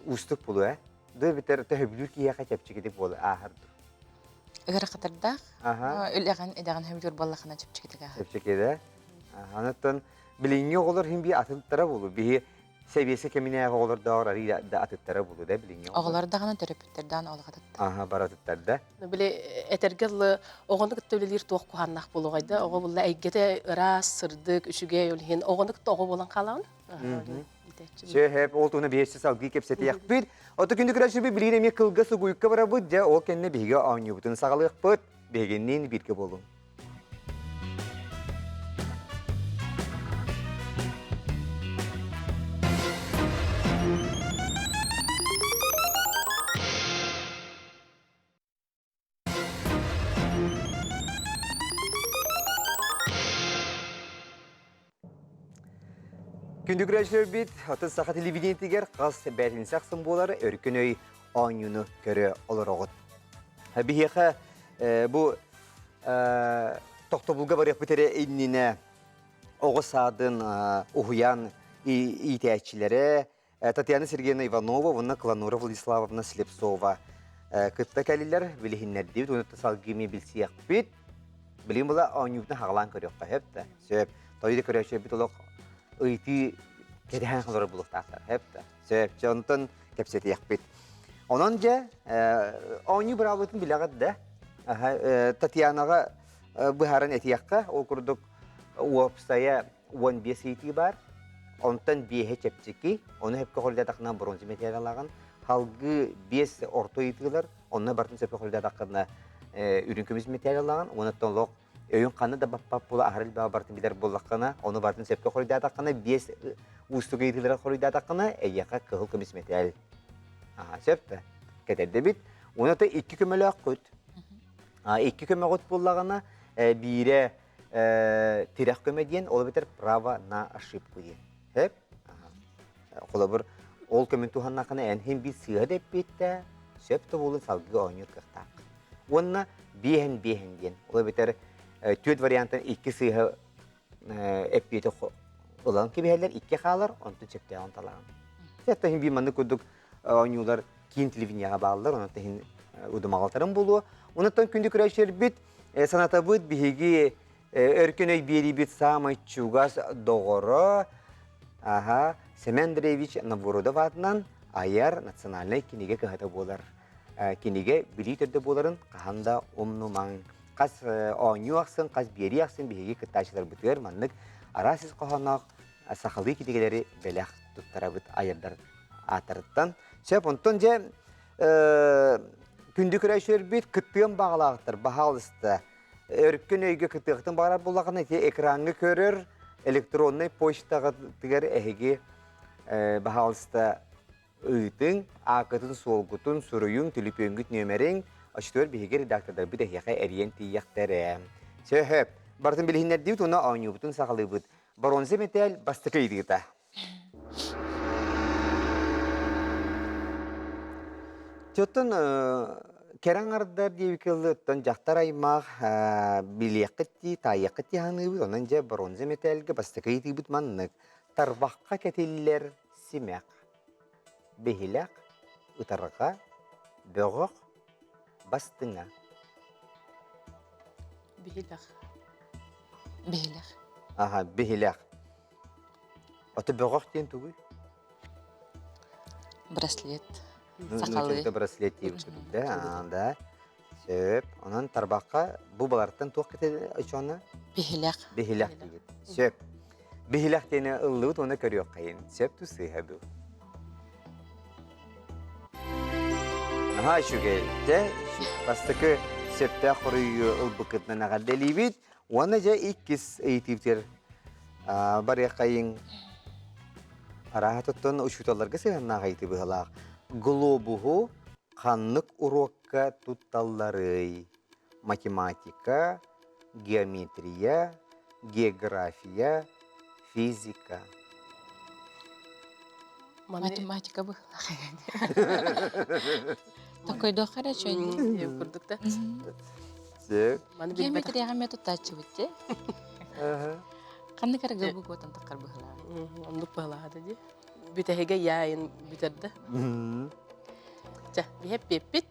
уустук буолуо ээ. Дуу эбэтэр төһөбүлүүр киһиэхэ чэпчэкитик буола ааһар дуу? Ыарахатардаах. Үлэҕин идэҕин хөбүлүүр буоллахына чэпчэкитик ааһар. Чэпчэкитэ. Онон билиҥҥи оҕолор иһин бии атыттара буолуо. Биһи сэбиэскэй кэминээҕи оҕолордооҕор арыый да атыттара буолуо да билиҥҥи оҕолор даҕаны төрөппүттэр даҕаны олох атыттар. Аха, бары атыттар да. Били этэргэ дылы оҕону кытта үлэлиир туох куһааннаах буолуоҕай да оҕо булла эйгэтэ ыраас, сырдык, үчүгэй ол иһин оҕону кытта оҕо буолан хаалаҕын. Сөп, ол туһунан биһиэсси салгыы кэпсэтиэхпит. Ото күндү көрөөччүбүт билигин эмиэ кылгас угуйукка барабыт. Дьэ, ол кэннэ биһиги оонньуубутун саҕалыахпыт. Биһигинниин бииргэ буолуҥ. Күндү көрөөччүлэрбит, атын саха телевидениетигэр хас бээтинсэ ахсын буолар өркөн өй оонньууну көрө олороҕут. Биһиэхэ бу тохтобулга барыахпыт эрэ иннинэ оҕо саадын уһуйаан иитээччилэрэ Татьяна Сергеевна Иванова уонна Кланура Владиславовна Слепцова кытта кэлилэр, билиһиннэрдибит уонна салгыы эмиэ билсиэхпит. Билигин була оонньуубутун хаҕалаан көрүөххэ сөп да? Сөп. Тойу да көрөөччүлэрбит олох ыйытыы кэтэһэн олорор булуохтаахтар. Сөп да? Сөп. Дьэ, онтон кэпсэтиэхпит. Онон дьэ, оонньуу быраабылатын билэҕит да? Татьянаҕа быһааран этиэххэ, ол курдук уопсайа 15 ыйытыы баар. Онтон биэһэ чэпчэки, ону сөпкө холдатахына бронза материалаҕын. Халгыы биэс орто ыйытыылар, онно барытын сөпкө холдатаххына үрүҥ көмүс материалаҕын. Уонна олох өйүн ханна да баппат буола аһар элбэҕи барытын билэр буоллаххына, ону барытын сөпкө хоруйдаатаххына, биэс уустук ыйытыылары хоруйдаатаххына, эйиэхэ кыһыл көмүс мэтээл. Аха, сөп да? Кэтэрдэбит. Уонна то икки көмөлөөххүт. Икки көмөҕүт буоллаҕына, биирэ тирэх көмө диэн, ол эбэтэр право на ошибку диэн. Сөп? Холобур, ол көмөн туһаннаххына эн иһин биир сыыһа да эппиэттээ, сөп да буолун салгыы оонньуур кыахтаах. Уонна биэһэн биэһэн диэн. Ол эбэтэр түөрт вариантан икки сыыһа эппиэти ылан кэбиһэллэр, икки хаалар, онтон сөптөөҕүн талаҕын. Сөп иһин биир маннык курдук оонньуулар киин телевидениеҕа бааллар, онон иһин удумаҕалтарым буолуо. Онтон күндү көрөөччүлэрбит санатабыт биһиги өркөн өй биэриибит саамай чугас доҕоро аха Семен Андреевич Новгородов аатынан айар национальнай кинигэ кыһата буолар. Кинигэ билии төрдө буоларын хаһан да умнумаҥ. Хас оонньуу ахсын, хас биэрии ахсын биһиги кыттааччыларбытыгар маннык араас ис хоһоонноох сахалыы кинигэлэри бэлэх туттарабыт айардар ааттарыттан. Сөп, онтон дьэ күндү көрөөччүлэрбит кыттыан баҕалаахтар, баһаалыста өркөн өйгө кыттыахтын баҕарар буоллаҕына ити экраҥҥа көрөр электроннай почтаҕытыгар эһиги баһаалыста ыытыҥ, ааккытын-суолгутун суруйуҥ, түлүпүөҥҥүт нүөмэриҥ, оччотугар биһиги редактордарбыт эһиэхэ эрийэн тиийиэхтэрэ. Сөп. Барытын билиһиннэрдибит уонна оонньуубутун саҕалыыбыт. Боруонса мэтээл бастакы ыйытыыта. Оттон кэрэ аҥардар диэбиккэ дылы дьахтар аймах билиэххит дии, таайыаххыт дии саныыбыт. Онон дьэ бронза мэтээлгэ бастакы ыйытыыбыт маннык. Тарбахха кэтиллэр симэх, биһилэх, ытарҕа, бөҕөх, бастыҥа. Биһилэх. Биһилэх. Аха, биһилэх. Ото бөҕөх диэн тугуй? Браслет. Сахалыы. браслет диэбит да, да. Сөп. Онон тарбахха бу балартан туох кэтэ очоно? Биһилэх. Биһилэх диибит. Сөп. Биһилэх диэни ыллыбыт уонна көрүөххэйин. Сөп ту сыыһа дуу? Наһаа үчүгэй. Дьэ, бастакы сөптөөх хоруйу ылбыккытынан эҕэрдэлиибит. Уонна дьэ иккис ыйытыыбытыгар барыаххайыҥ. Арааһа туттан учууталларга сыһыаннаах ыйытыы быһалаах. Глобуһу ханнык уруокка тутталларый? Математика, геометрия, география, физика. Математика быһылаах. Такойдуохха эрэ үчүгэй. Курдук да. Сөп. Маны билбэтэх. Геометрияҕа эмиэ туттааччыбыт дии. Ханнык эрэ гыбы куотан таххар быһылаах. Оннук быһылааҕа дии. Бүтэһигэ яайын бүтэрдэ. Чэ, биһэп биэппит.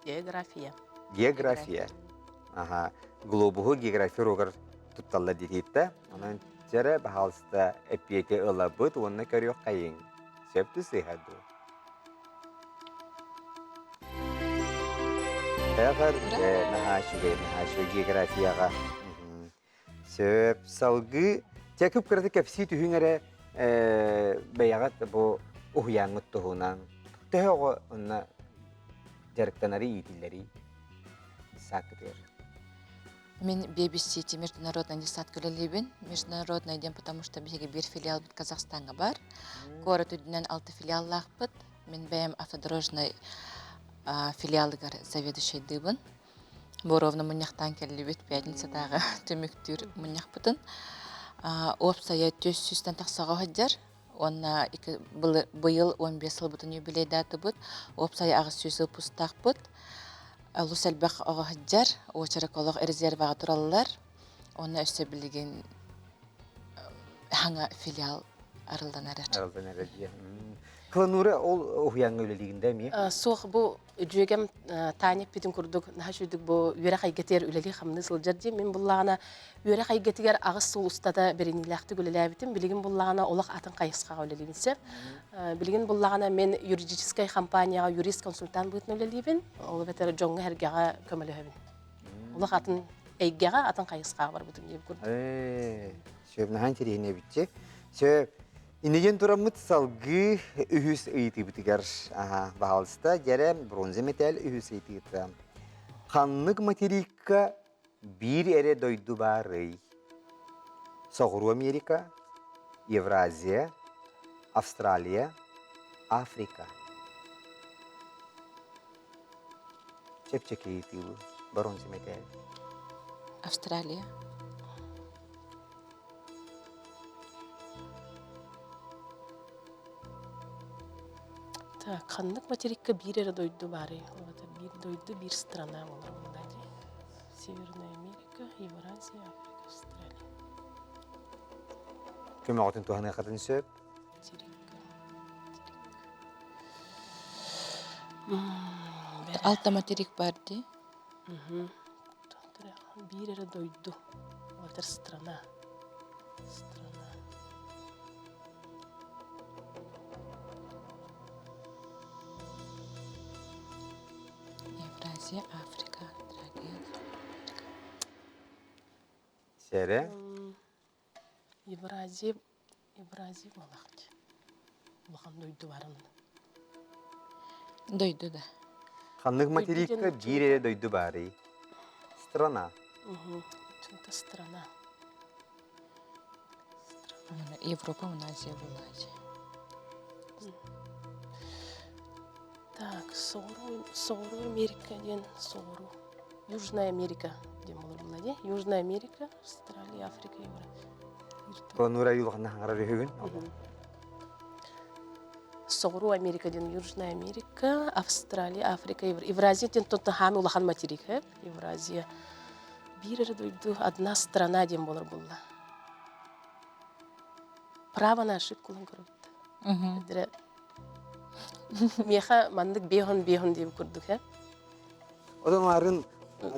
География. География. Аха. Глобуһу география уруогар тутталлар диэтиттэ. Онон чэрэ, баһаалыста, эппиэти ылабыт уонна көрүөххэйиҥ. Сөп сыыһа дуу? Эҕэрдэ, наһаа үчүгэй, наһаа үчүгэй географияҕа. Сөп, салгыы чэ кып-кырата кэпсии түһүҥ эрэ бэйэҕит бу уһуйааҥҥыт туһунан. Төһө оҕо онно дьарыктанары, иитиллэрий сааккытыгар? Мин BBC международный десятка үлэлиибин. Международный диэн потому что биһиги биир филиалбыт Казахстаҥҥа баар. Куорат үрдүнэн алта филиаллаахпыт. Мин бэйэм автодорожнай филиалыгар заведующайдыыбын. Боровна мунньахтаан кэллибит пятницатааҕы түмүктүүр мунньахпытын. Уопсайа түс сүүстэн тахсаҕа сылдьар. Уонна быйыл 15 сылбытын юбилейдаатыбыт. Уопсайа 800 выпустаахпыт. Олус элбэх оҕо сылдьар. Уочарак олох резерваҕа тураллар. Уонна өссө билигин хаҥа филиал арыллан эрэр. Арыллан эрэр дии. Кланура ол уһуйааҥҥа үлэлиигин да эмиэ? Суох, бу Дьүөгэм Таня эппитин курдук, наһаа үчүгдүк бу үөрэх эйгэтигэр үлэлии-хамныы сылдьар дии. Мин буллаҕына үөрэх эйгэтигэр аҕыс сыл устата бэриниилээхтик үлэлээбитим. Билигин буллаҕына олох атын хайысхаҕа үлэлиибин сөп. Билигин буллаҕына мин юридическай компанияҕа юрист-консультант быһыытынан үлэлиибин. Ол эбэтэр дьоҥҥо-сэргэҕэ көмөлөһөбүн. Олох атын эйгэҕэ, атын хайысхаҕа барбытым диэбит курдук. Сөп, наһаа интэриэһинэй эбитчи. Сөп, Иннигин тураммыт салгыы үһүс ыйытыыбытыгар баһаалыста дьэрэ бронза мэтээл үһүс ыйытыыта. Ханнык материкка биир эрэ дойду баарый? Соҕуруу Америка, Евразия, Австралия, Африка. Чэпчэки ыйытыы бронза мэтээл. Австралия. Так, ханнык материкка биир эрэ дойду баарый? Ол биир дойду, биир страна буолар буолла дии. Северная Америка, Евразия, Африка, Австралия. Көмөҕүтүн туһаныаххытын сөп. Материкка. Алта материк бар дии. Биир эрэ дойду. Ол страна. Страна. Евразия, Африка, Австралия. Сэрэ. Евразия, Евразия буолаахчы. Улахан дойду барын. Дойду да. Ханнык материкка биир эрэ дойду баарый? Страна. Чунта страна. Европа, Азия была. Так, Соҕуруу, Соҕуруу Америка диэн Соҕуруу. Южная Америка диэн буолар буолла дии. Южная Америка, Австралия, Африка, Евразия. Планура юлҕанна хаҥарар үһүгүн. Соҕуруу Америка диэн Южная Америка, Австралия, Африка, Евразия диэн тонто хаами улахан материк, Евразия. Биир эрэ дойду, одна страна диэн буолар буолла. Право на ошибку ылан көрөбүт. Миэхэ маннык биэһон биэһон диэбит курдук э. Одан арын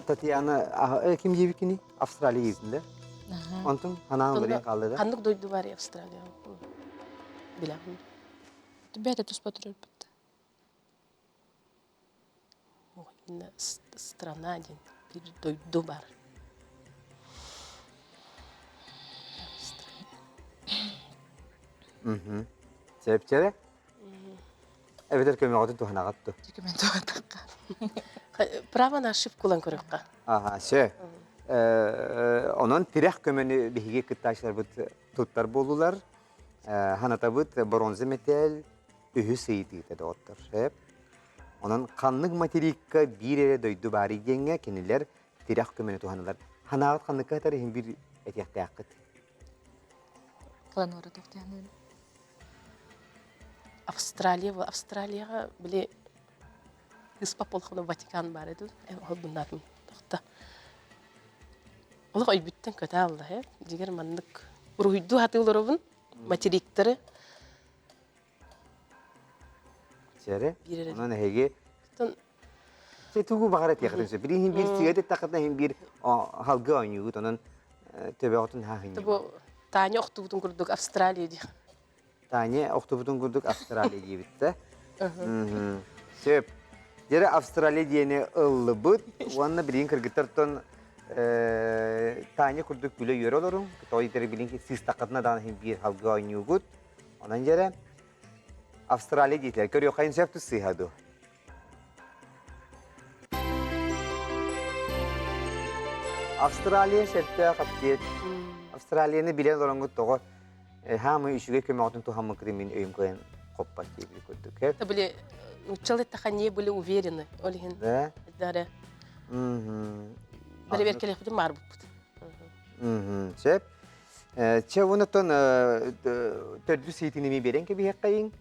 Татьяна ким диэбиккини Австралия иитин да? Онтун ханаан уларыйан хаалла да? Ханнык дойду бар Австралия? Билэҕин. Бэйэтэ туспа турарбыт. Страна диэн биир дойду бар. Сөпчөрө? Эбэтэр көмөҕүтүн туһанаҕыт дуу? Көмөн туһатахха. Право на ошибку ылан көрүөххэ. Аха, сө. Онон тирэх көмөнү биһиги кыттааччыларбыт туттар буоллулар. Ханатабыт бронза мэтээл үһүс ыйытыыта доҕоттор. Сөп. Онон ханнык материкка биир эрэ дойду баарый диэҥҥэ кинилэр тирэх көмөнү туһаналар. Ханаҕыт ханныкка сытар иһин биир этиэхтээххит. Планура тохтоһон. Австралия Австралияҕа били Ыспап олоххуна Ватикан баар этэ. Холбуннаатым тохта. Олох өйбүттэн көтө алла э. Дьигэр маннык уруһуйдуу хатыы олоробун материктары. Сэрэ. Онон эһиги тугу баҕар этиэххитин сөп. Билигин биир сыа таххытына иһин биир халгы оонньуугут онон төбөҕүтүн хаһынньыма. Бу Таня охтубутун курдук Австралия дии. Таня охтубутун курдук Австралия диэбиттэ. Сөп. Дьэрэ Австралия диэни ыллыбыт уонна билигин кыргыттартан Таня курдук күлэ үөрэ олоруҥ. Тоҕо диэтэр билигин сыыстаххытына даҕаны иһин биир халгы оонньуугут. Онон дьэрэ Австралия диэтилэр. Көрүөххэйин сөп сыыһа дуу? Австралия сөптөөх эппиэт. Австралияны билэн олороҥҥут тоҕо хаамый үчүгэй көмөҕүтүн туһаммыккытын мин өйүм кыайан хоппот диэбит курдук. Это были нууччалыы эттэххэ не были уверены. Ол иһин Да? Дары. Бэрэбиэркэлиэхпитин баарбыппыт. Сөп. Чэ, онтон төрдүс ыйытыыны биэрэн кэбиһиэххэйиҥ.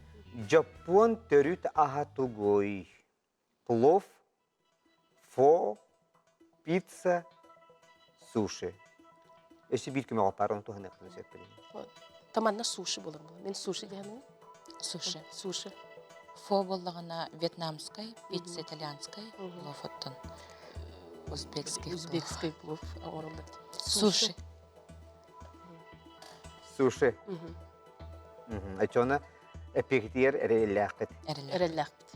Дьоппуон төрүт аһа тугуй? Плов, фо, пицца, суши. Өссө биир көмөҕө баар, ону туһаныахпын сөп билигин. Таманна суши буолар буолар. Мин суши диэхэмин. Суши. Суши. Фо буоллаҕына вьетнамскай, пицца итальянскай, плов оттон узбекский. Узбекский плов оҥороллор. Суши. Суши. Оччоҕуна эппиэкитигэр эрэллээххит. Эрэллээхпит.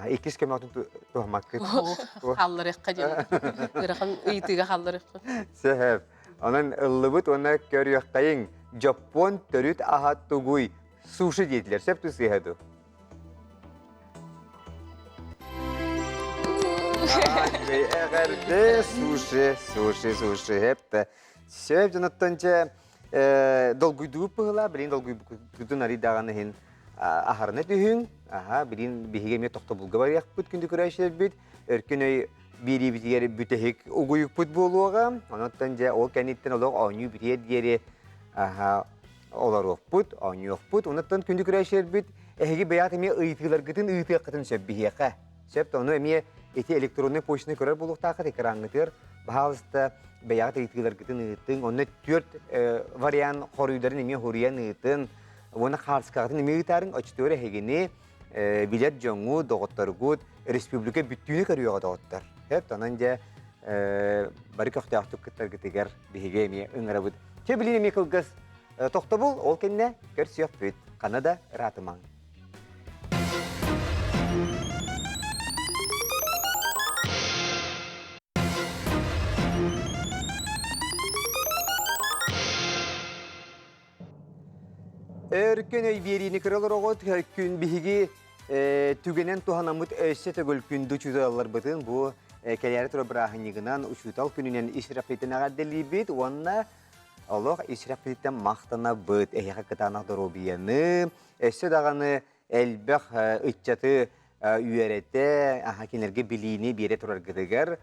Иккис көмөтүн туһаммаккыт. Хаалларыахха диэн. Ыарахан ыйытыыга хаалларыахха. Сөп. Онон ыллыбыт уонна көрүөххэйиҥ. Дьоппуон төрүт аһа тугуй? Суши диэтилэр. Сөп дуу сыыһа дуу? Эҕэрдэ суши, суши, суши, хепте. Сөп дьоноттон дьэ долгуйдубут быһыылаах, билигин долгуйбутун арый даҕаны иһин аһарына түһүҥ. Аха, билигин биһиги эмиэ тохтобулга барыахпыт күндү көрөөччүлэрбит. Өркөн өй биэриибитигэр бүтэһик угуйукпут буолуоҕа. Онон дьэ ол кэнниттэн олох оонньуу бүтүөр диэри аха олоруохпут, оонньуохпут. Онон күндү көрөөччүлэрбит эһиги бэйэҕит эмиэ ыйытыыларгытын ыытыаххытын сөп биһиэхэ. Сөп, ону эмиэ ити электроннай почтаны көрөр буолуохтааххыт экраҥҥытыгар баһаалыста бэйэҕит ыйытыыларгытын ыытыҥ. Онно түөрт вариант хоруйдарын эмиэ хоруйан ыытын. Уонна хаарыскаҕытын эмиэ ыытаарыҥ. Оччотугар эһигини билэр дьоҥҥут, доҕотторгут республика бүттүүнү көрүөҕэ доҕоттор. Сөп, онон дьэ бары көхтөөхтүк кыттаргытыгар биһиги эмиэ ыҥырабыт. Чэ, билин эмиэ кылгас тохтобул, ол кэннэ көрсүөхпүт. Ханна да ыраатымаҥ. Өркөн өй биэриини кыра олороҕут күн биһиги түгэнэн туһанаммыт өссө төгүл күндү учууталларбытын бу кэлээри турар бырааһынньыгынан учуутал күнүнэн ис сүрэхпитин эҕэрдэлиибит уонна олох ис сүрэхпититтэн махтанабыт эһиэхэ кытаанах доруобуйаны өссө даҕаны элбэх ыччаты үөрэтэ, аха кинилэргэ билиини биэрэ тураргытыгар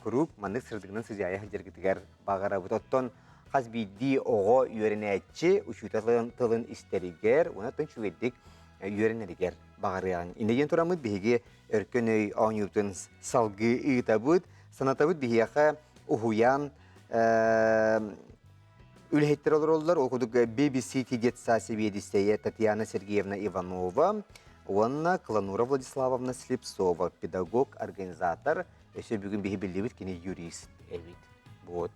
куруук маннык сырдыгынан сыдьаайа сылдьаргытыгар баҕарабыт. Оттон хас биирдии оҕо үөрэнээччи учуутал тылын истэригэр уонна оттон үчүгэйдик үөрэнэригэр баҕарыаҕыҥ. Инньэ диэн тураммыт биһиги өркөн өй оонньуубутун салгыы ыытабыт. Санатабыт биһиэхэ уһуйаан Үлэһиттэр олороллор. Ол курдук BBC детса сэбиэдиссэйэ Татьяна Сергеевна Иванова уонна Кланура Владиславовна Слепцова, педагог-организатор. Өссө бүгүн биһи биллибит кини юрист эбит. Вот.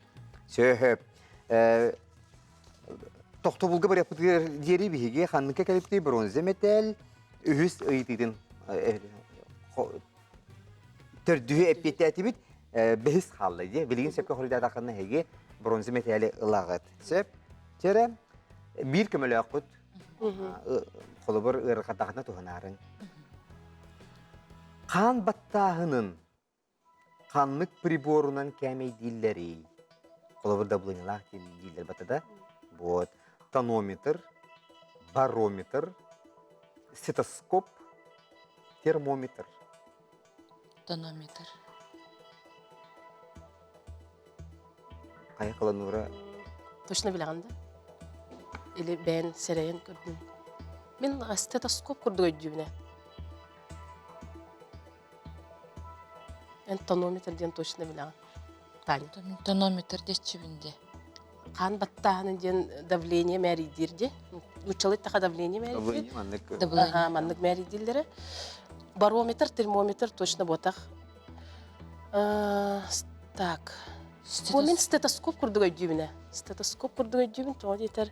Сөһөп. Тохтобулга барыахпытыгар диэри биһиги ханныкка кэлиптий бронза мэтээл үһүс ыйытыытын төрдүһү эппиэттээтибит. Бэһис хаалла дии. Билигин сөпкө хоруйдаатаххына эһиги бронза мэтээли ылаҕыт. Сөп. Чэрэ биир көмөлөөххүт. Холобур ыарырҕатаххына туһанаарыҥ. Хаан баттааһынын ханнык приборунан кээмэйдииллэрий? Холобур давлениелаах дииллэр батыда. Вот. Тонометр, барометр, стетоскоп, термометр. Тонометр. Хайа клонура? Точно билэҕин да? Или бэйэн сэрэйэн көрдүҥ? Мин стетоскоп курдук өйдүүбүнэ. Эн тонометр диэн точно билэҕин. Таня. Тонометр диэччибин дии. Хаан баттааһыны диэн давление мээрийдиир дии. Нууччалыы таха давление мээрийдиир. Маннык. Маннык мээрийдииллэрэ. Барометр, термометр точно буотах. Так. Бу мин стетоскоп курдук өйдүүбүнэ. Стетоскоп курдук өйдүүбүн, тоҕо диэтэр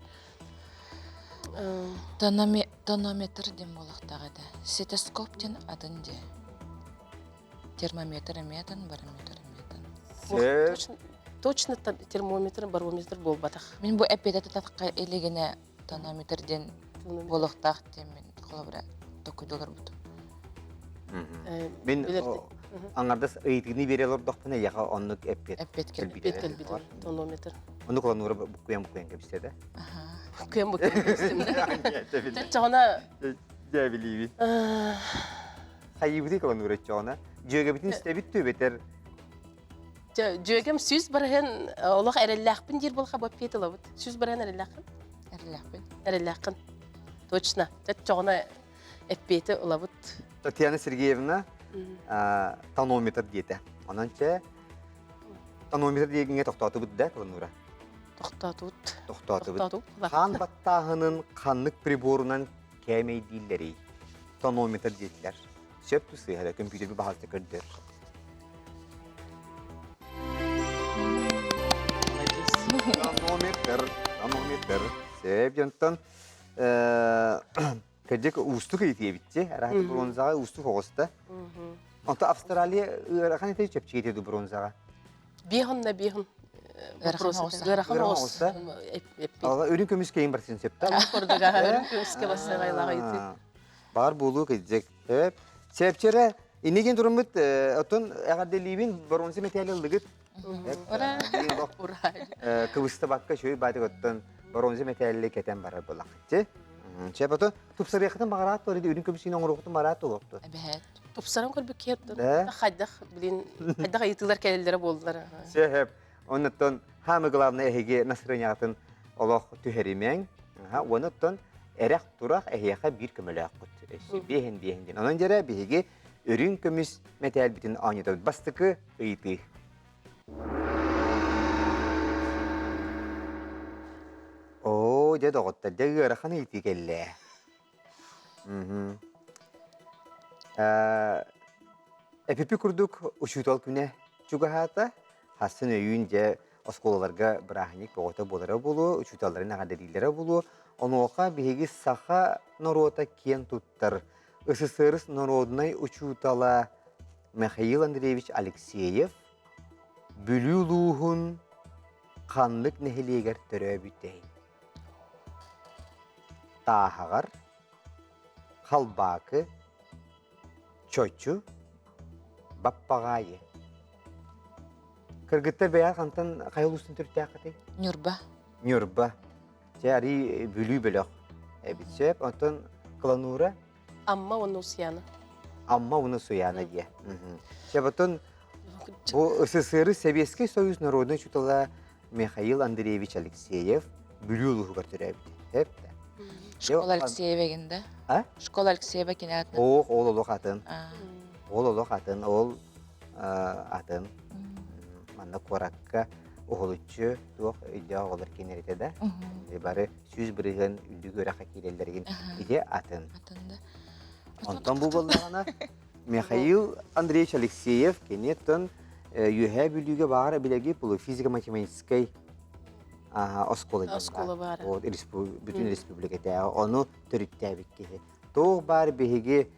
Тонометр диэн буолуохтаах этэ. Стетоскоп диэн атын дии. Термометр эмиэ атын, барометр эмиэ атын. Точно термометр, барометр буолбатах. Мин бу эппиэтэ тутатха илигинэ тонометр диэн буолуохтаах диэн мин холобура токуйдуларбытым. Мин аҥардас ыйытыыны биэрэ олордохпуна эйиэхэ оннук эппиэт эппиэт кэлбитэ. Тонометр. Оннук олонура буккуйан буккуйан кэбистэ да. Буккуйан буккуйан кэбистим да. Чоҕуна Дьэ билиибин. Хайыыбытый колонура чоҕуна. Дьүөгэбитин истэбит түбэтэр. Дьүөгэм сүүс барыһын олох эрэллээхпин диир буолха бу эппиэт ылабыт. Сүүс барыһын эрэллээххин? Эрэллээхпин. Эрэллээххин. Точно. Чоҕуна эппиэти ылабыт. Татьяна Сергеевна тонометр диэтэ. Онон чэ тонометр диэҥҥэ тохтоотубут да Кыланура? Тохтоотубут. Тохтоотубут. Хаан баттааһынын ханнык приборунан кээмэйдииллэрий? Тонометр диэтилэр. Сөп сыыһа да көмпүүтэрби баһалта көрдөр. Тонометр, тонометр. Сөп дьонтон Кырдьык уустук ыйытыйабитти. Араһаты бронзаҕа уустук оҕуста. Онто Австралия ыарахан этэ чэпчэки этэ бронзаҕа. Биэһун на биэһун ыарахан оҕус. Үрүҥ көмүс кэйин барсын сөптө. Курдуга үрүҥ көмүскэ бассыгайлаах ыйытыы. Бар буолуу кырдьык. Сепчере иннигин туруммут оттон эҕэрдэлиибин бронза мэтээли ыллыгыт. Ура! Ура! Кыбыста бакка шөй баатык оттон бронза мэтээлли кэтэн барар булахчы. Чэ бото тупсарыахытын баҕараат туор үрүн көмүсүн оҥоруохтун бараат туолуохту. Эбэһээт. Тупсаран көрбүт киһи хайдах билин хайдах ыйытыылар кэлэллэрэ буоллар. Сөп. Оннуттан хаамы главное эһиги настроениятын олох түһэримэҥ. Онуттан эрэх турах эһиэхэ биир көмөлөөххүт. Биэһин биэһин диэн. Онон дьэрэ биһиги үрүҥ көмүс мэтээлбитин оонньотобут. Бастакы ыйытыы. Оо, дьэ доҕоттор, дьэ ыарахан ыйытыы кэллэ. Эпипи курдук учуутал күнэ чугаһаата. Хассын өйүүн дьэ оскуолаларга бырааһынньык бөҕөтө буолара буолуо, учууталларын эҕэрдэлииллэрэ буолуо. Онуоха биһиги саха норуота киэн туттар СССР норуодунай учуутала Михаил Андреевич Алексеев Бүлүү улууһун ханнык нэһилиэгэр төрөөбүтэй? Тааһаҕар, Халбаакы, Чочу, Баппаҕаайы. Кыргыттар бэйэ хантан хайа улуустан төрүттээххитий? Ньурба. Ньурба. Чэ, арыы Бүлүү бөлөх эбит сөп. Оттон Кланура? Амма уонна Усуйаана. Амма уонна Усуйаана диэ. Чэ, потом бу СССР Сэбиэскэй Союз народнай учуутала Михаил Андреевич Алексеев Бүлүү улууһугар төрөөбүт. Эп Школа Алексеева гин да? А? Школа Алексеева кини атын. Ох, ол олох атын. Ол олох атын, ол атын. Манна куоракка уһулуччу туох өйдөөх оҕолор кинэритэ да. Бары 100% үрдүк үөрэххэ киирэллэригин ити атын. Атын да. Онтон бу буоллаҕына Михаил Андреевич Алексеев киниттэн Үөһээ Бүлүүгэ баар билэги физико-математическай оскуола диэн Оскуола баара. Вот, бүтүн республикатааҕы ону төрүттээбит киһи. Туох баар биһиги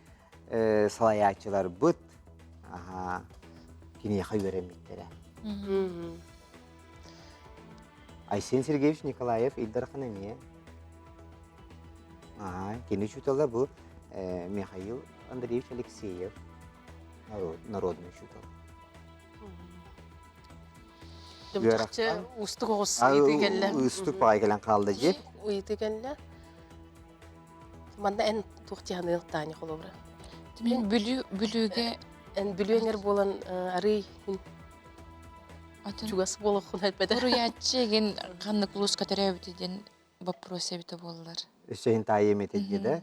салайааччыларбыт киниэхэ үөрэммиттэрэ. Айсен Сергеевич Николаев Ил Дархан эмиэ. Кини учуутала бу Михаил Андреевич Алексеев, народный учуутал. Чахчы уустук оҕус ыйытыы кэллэ. Уустук баҕай кэлэн хаалла дии. Ыйытыы кэллэ. Манна эн туох дьаһаныах Таня холобура? Мин Бүлүү Бүлүүгэ эн Бүлүү эҥэр буолан арый чугас буолуоххун эппэтэ. Уруйааччы эгин ханнык улууска төрөөбүтэ диэн боппуруос эбитэ буоллар. Өссө иһин таайым этэ дии да.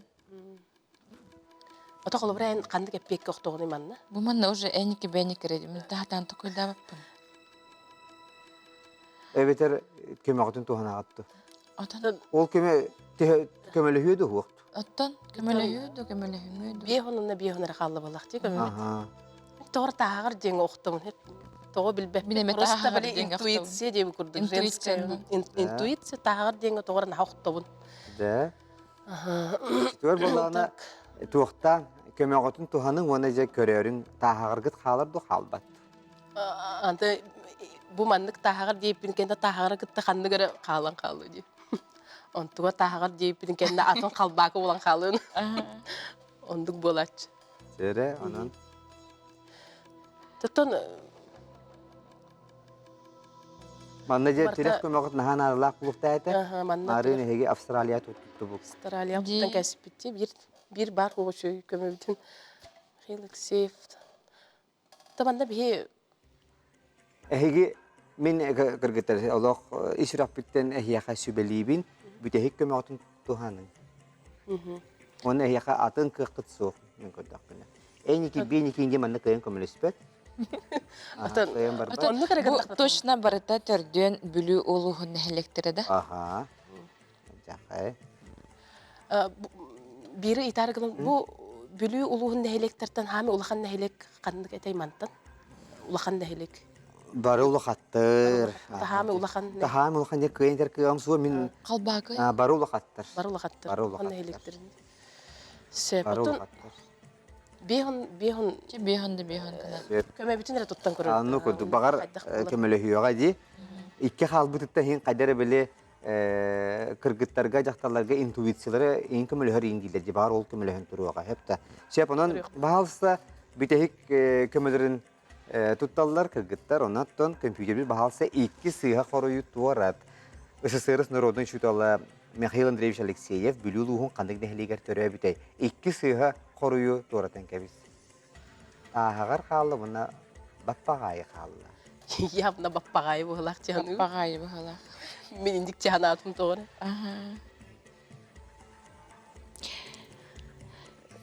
Ото холобура эн ханнык эппиэккэ охтоҕунуй манна? Бу манна уже эники бэник эрэ мин таһатаан токуйдаабаппын. Эбэтэр көмөҕүтүн туһанаҕыт Отон Ол көмө көмөлөһүө да уһуохту. Оттон көмөлөһүө да көмөлөһүмүө да. Биэһон уонна биэһон эрэ хаалла буоллах дии көмөбүт. Аха. Тоҕо тааҕар диэҥ охтомун тоҕо билбэппин. Мин эмэ Просто тааҕар били диэҥ охтобун. интуиция диэби курдук Интуиция. женская интуиция тааҕар диэҥэ тоҕо наһаа охтобун. Да. Аха. Түөр буоллаҕына Так. туохтаан көмөҕүтүн туһаныҥ уонна дьэ көрөөрүҥ тааһаҕаргыт хаалар ду хаалбат. Анты бу маннык тааһаҕар диэппин кэннэ тааһаҕары кытта ханнык эрэ хаалан хаалыы дии. Онтуга тааһаҕар диэппин кэннэ атын халбаакы буолан хаалыын. Ондук буолааччы. Сэрэ, онон. Тоттон Манна дьэ тирэх көмөҕүт наһаа наадалаах булуктаа этэ. Манна Маарыын эһиги Австралия туттубут. Австралия туттан кэспитти. Биир биир бар оҕочуй көмөбүтүн Михаил Алексеев Та манна биһи Эһиги мин кыргыттар олох ис сүрэхпиттэн эһиэхэ сүбэлиибин, бүтэһик көмөҕүтүн туһаныҥ. Уонна эһиэхэ атын кыаххыт суох мин көрдөхпүнэ. Эйники биэники диэн манна кыайан көмөлөспөт. Атын Кыайан барбат. Оннук эрэ Бу гыннахпыт. точно барыта төрдүөн Бүлүү улууһун нэһилиэктэрэ да? Аха. Дьахай. Биири ыйытаары гынан бу Бүлүү улууһун нэһилиэктэртэн хаами улахан нэһилиэк ханнык этэй мантан? Улахан нэһилиэк. Бары улахаттар. Таһаами улахан. Таһаами улахан диэн кыайан этэр кыаҕым суох мин Халбаакы. Бары улахаттар. Бары улахаттар. Бары Улахан улахаттар. нэһилиэктэрин. Сөп. Бары Оттон улахаттар. биэһон биэһон Чэ биэһон да биэһон гына. Сөп. көмөбүтүн эрэ туттан көрөр. Анну курдук баҕар көмөлөһүөҕэ дии. Икки хаалбытыттан иһин хайда эрэ били кыргыттарга, дьахталларга интуициялары иин көмөлөһөр иин дииллэр дии баар ол көмөлөһөн туруоҕа сөп да. Сөп онон баһаалыста бүтэһик көмөлөрүн тутталлар кыргыттар онон компьютербит баһаалыста икки сыыһа хоруйу туорат. СССР народный учуутала Михаил Андреевич Алексеев Бүлүү улууһун ханнык нэһилиэгэр төрөөбүтэй? Икки сыыһа хоруйу туоратан кэбис. Ааһаҕар хаалла уонна баппаҕаайы хаалла. Явно баппаҕаайы быһылаах дьаһаныы. Баппаҕаайы быһылаах. Мин индик дьаһанаатым тоҕо Аха.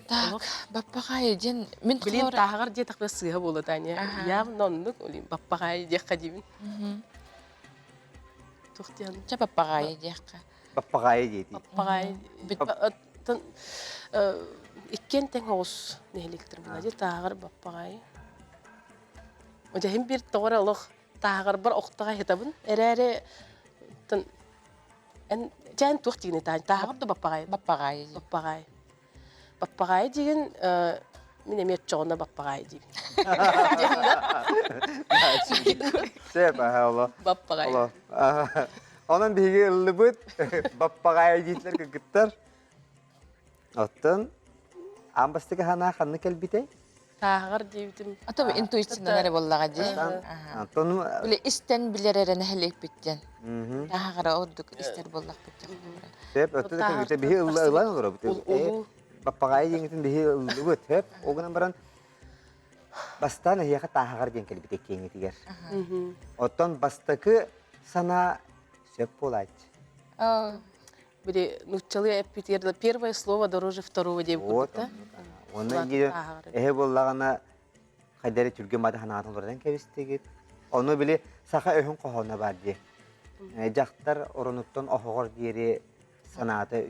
Так, баппаҕаайы диэн мин Билин холор тааһаҕар диэтэхпинэ сыыһа буолуо Таня. Аха. Явно оннук баппаҕаайы диэххэ диибин. Туох диэн? Чэ баппаҕаайы диэххэ. Баппаҕаайы диэтии. Баппаҕаайы. Оттон иккиэн тэҥ оҕус нэһилиэктэр була дии тааҕар баппаҕаайы. Дьэһин биир тоҕо эрэ олох тааҕарбар охтоҕо иһитабын эрээри эн чээн туох диигиний тааҕар да баппаҕаайы Баппаҕаайы дии. Баппаҕаайы. Баппаҕаайы диигин мин эмиэ оччоҕуна баппаҕаайы диибин. Сөп, аха, оло. Баппаҕаайы. Оло. Онон биһиги ыллыбыт баппаҕаайы дииллэр кыргыттар. Оттон аан бастакы санаа ханна кэлбитэй? Тааһаҕар диэбитим. Ата интуициянан эрэ буоллаҕа дии. Антон Били истэн билэр эрэ нэһилиэкпиттэн. Тааһаҕара ордук истэр буоллахпыт Сөп, өттө да биһи ыллан олоробут. Баппаҕаайы диэҥитин биһи ыллыбыт, сөп. Ол гынан баран бастаан эһиэхэ тааһаҕар диэн кэлбит эккиэҥитигэр. Оттон бастакы санаа сөп буолааччы. Били нууччалыы эппитигэр первое слово дороже второго диэбит Вот. курдук да. Онно эһэ буоллаҕына хайда эрэ түргэн баата санаатын олорон кэбистигит. Ону били саха өһүн хоһооно баар дии. Дьахтар оронуттан оһоҕор диэри санаата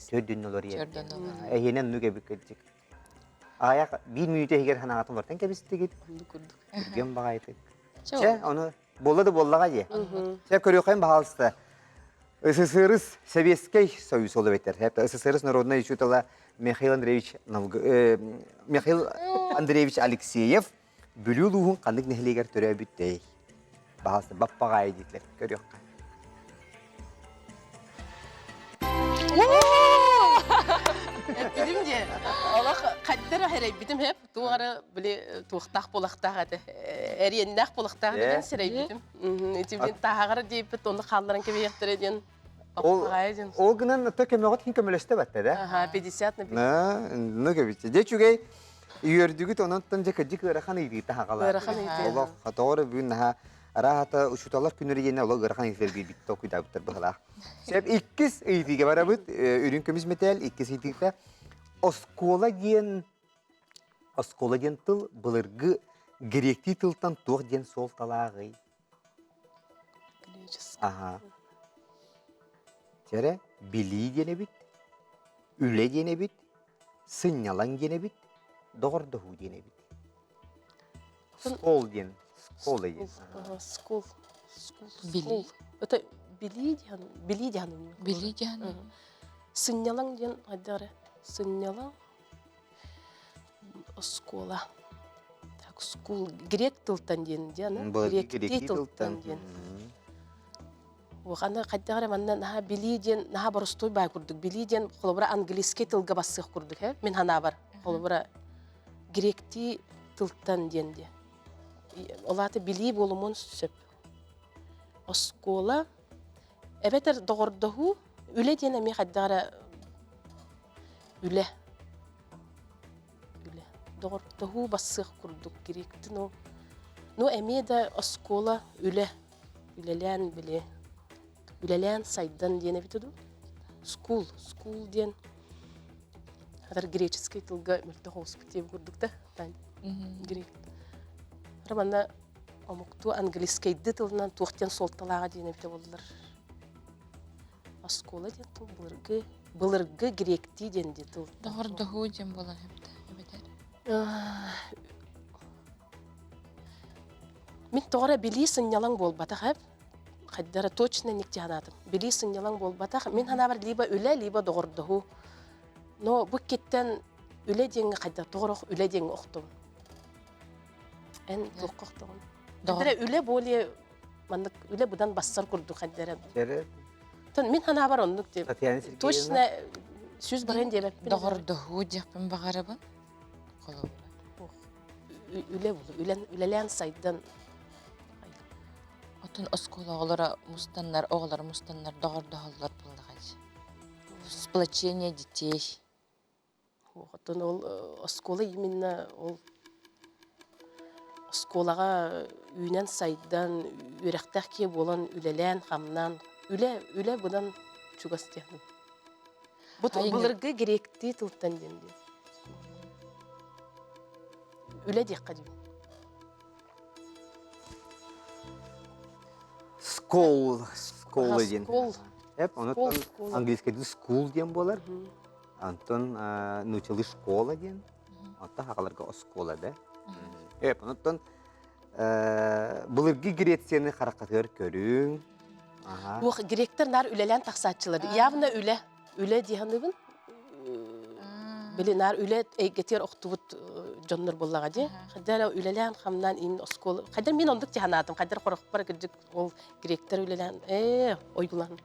төрдүн олоруйар. Эһиэнэ оннук эбит кырдьык. Аҕыйах биир мүнүүтэ иһигэр санаатын олортон кэбистигит. Оннук курдук. Түргэн баҕайытык. Чэ, ону буолла да буоллаҕа дии. Чэ, көрүөххэ баһаалыста. СССР Советский Союз ол эбэтэр. СССР народный учуутала Михаил Андреевич Михаил Андреевич Алексеев Бүлүү улууһун ханнык нэһилиэгэр төрөөбүттэй? Баһаалыста баппаҕаайы диэтилэр. Көрүөххэ. Эппитим дии. Олох хайдах эрэ эрэйбитим хэп. Туох эрэ били туохтаах буолахтаах этэ. Эриэннээх буолахтаах диэн сирэйбитим. Ити билин тааһаҕар диэбиппит онно хаалларан кэбиһиэхтэрэ диэн. Ол ол гынан то көмөҕүт хин көмөлөстө батта да? Ага, 50 на 50. Ну көбүтчэ. Дьэ үчүгэй үөрдүгүт онон дьэ кырдьык ыарахан ыйытыы таһаҕалаа. Ыарахан ыйытыы. Олох тоҕо эрэ бүгүн наһаа араата учууталлар күннэрэ диэн олох ыарахан ыйытыылар биэрбит толкуйдаабыттар быһалаах. Сөп иккис ыйытыыга барабыт. Үрүҥ көмүс мэтээл иккис ыйытыыта. Оскуола диэн. Оскуола диэн тыл былыргы гректии тылтан туох диэн суолталааҕый? Аха. Чэрэ, билии диэн эбит, үлэ диэн эбит, сынньалаҥ диэн эбит, доҕордоһуу диэн эбит. Скол диэн, скола диэн. Скул. Скул. Билии. Это билии диэн, билии диэн. Билии диэн. Сынньалаҥ диэн хайдах эрэ сынньалаҥ оскуола. Так, скул грек тылтан диэн диэн, гректии тылтан диэн. Аны хайдах эрэ манна наһаа билии диэн наһаа боростуой баай курдук. Билии диэн холобура английский тылга бассыах курдук, э? Мин ханаабар холобура гректии тылтан диэн диэ. Ол аата билии буолумун сөп. Оскуола эбэтэр доҕордоһуу үлэ диэн эмиэ хайдах эрэ үлэ үлэ доҕордоһуу бассыах курдук гректии ну ну эмиэ да оскуола үлэ үлэлээн били үлэлээн сайдан диэн эбитэ дуу school school диэн хатар греческий тылга мөлтөх оҕуспут диэн курдук да грек манна омуктуу английскайды тылынан туох диэн суолталааҕа диэн эбитэ буоллар оскуола диэн тыл былыргы былыргы гректии диэн дии тыл Доҕордоһуу диэн буолан эбитэ эбэтэр Мин тоҕо эрэ билии сынньалаҥ буолбатах эб. Хайдара точно никти санаатым. Билии сынньалаҥ буолбатах. Мин санаабар либо үлэ, либо доҕордоһуу. Но бу иккиттэн үлэ диэҥҥэ хайдах тоҕорох үлэ диэҥҥэ охтубун. Эн туохха охтоҕун? Хайдара үлэ более маннык үлэ быдан бассар курдук хайдара. Тон мин санаабар оннук диэн. Точно сүз баран диэбэппин. Доҕордоһуу диэхпин баҕарабын. Холобура. Үлэ үлэн үлэлээн сайдан Отон оскуола оҕолоро мустаннар, оҕолоро мустаннар доҕордоһоллор буоллаҕа дии. Сплочение детей. Оттон ол оскуола именно ол оскуолаҕа үүнэн сайдан үөрэхтээх киһи буолан үлэлээн хамнаан үлэ үлэ быдан чугас диэн Бу былыргы гректии тылтан диэн диэн. Үлэ диэххэ диэн. School, school диэн. School. Эп, онон английскайдыы school диэн буолар. Антон нуучалыы школа диэн. Оттон хахаларга оскуола да. Эп, онон былыргы Грецияны хараххатыгар көрүҥ. Уох, гректэр наар үлэлээн тахсааччылар. Явно үлэ. Үлэ дии саныыбын. Били наар үлэ эйгэтигэр охтубут дьоннор буоллаҕа дии. Хайдах үлэлээн хамнаан ин оскуола. Хайдах мин оннук дии санаатым. Хайдах хорохпор кырдьык ол гректэр үлэлээн ээ ойгулаан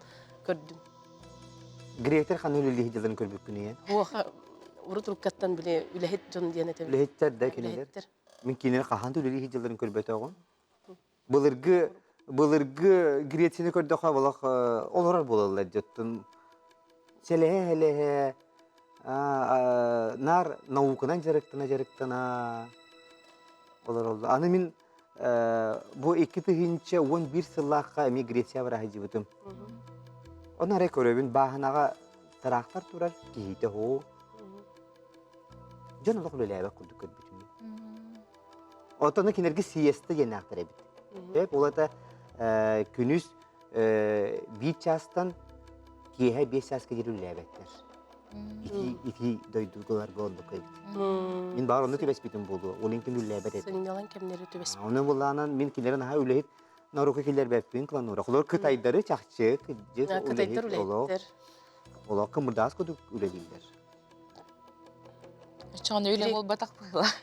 көрдүм. Гректэр ханна үлэлии дьылын көрбүккүн ийэ? Уох, урут уруккаттан били үлэһит дьон диэн этим. Үлэһиттэр да кинилэр. Мин кинилэр хаһан да үлэлии дьылларын көрбөтөҕүм. Былыргы былыргы Грецияны көрдөххө олох олорор буолаллар дьоттун сэлэһэ-сэлэһэ наар науканан дьарыктана дьарыктана олороллор. Аны мин бу 2011 сыллаахха эмиэ Греция бара сылдьыбытым. Ону эрэ көрөбүн бааһынаҕа тыраахтар турар киһитэ һуу. Дьон олох үлэлээбэт курдук көрбүтүм. Оттон кинилэргэ сиеста диэннээхтэр эбит. Сөп, ол это күнүс биир чаастан киэһэ биэс чааска диэри үлэлээбэттэр. Ити ити дойдугаларга оннук эбит. Мин баар онно түбэспитим буолуо. Ол иһин үлэлээбэт этим. Сынньалаҥ кэмнэри түбэспит. Ону булаанан мин кинилэри наһаа үлэһит норука киллэрбэппин кланура. Холор кытайдары чахчы кыдьык Кытайдар үлэһиттэр. Олох кымырдаас курдук үлэлииллэр. Оччоҕуна үлэ буолбатах быһыылаах.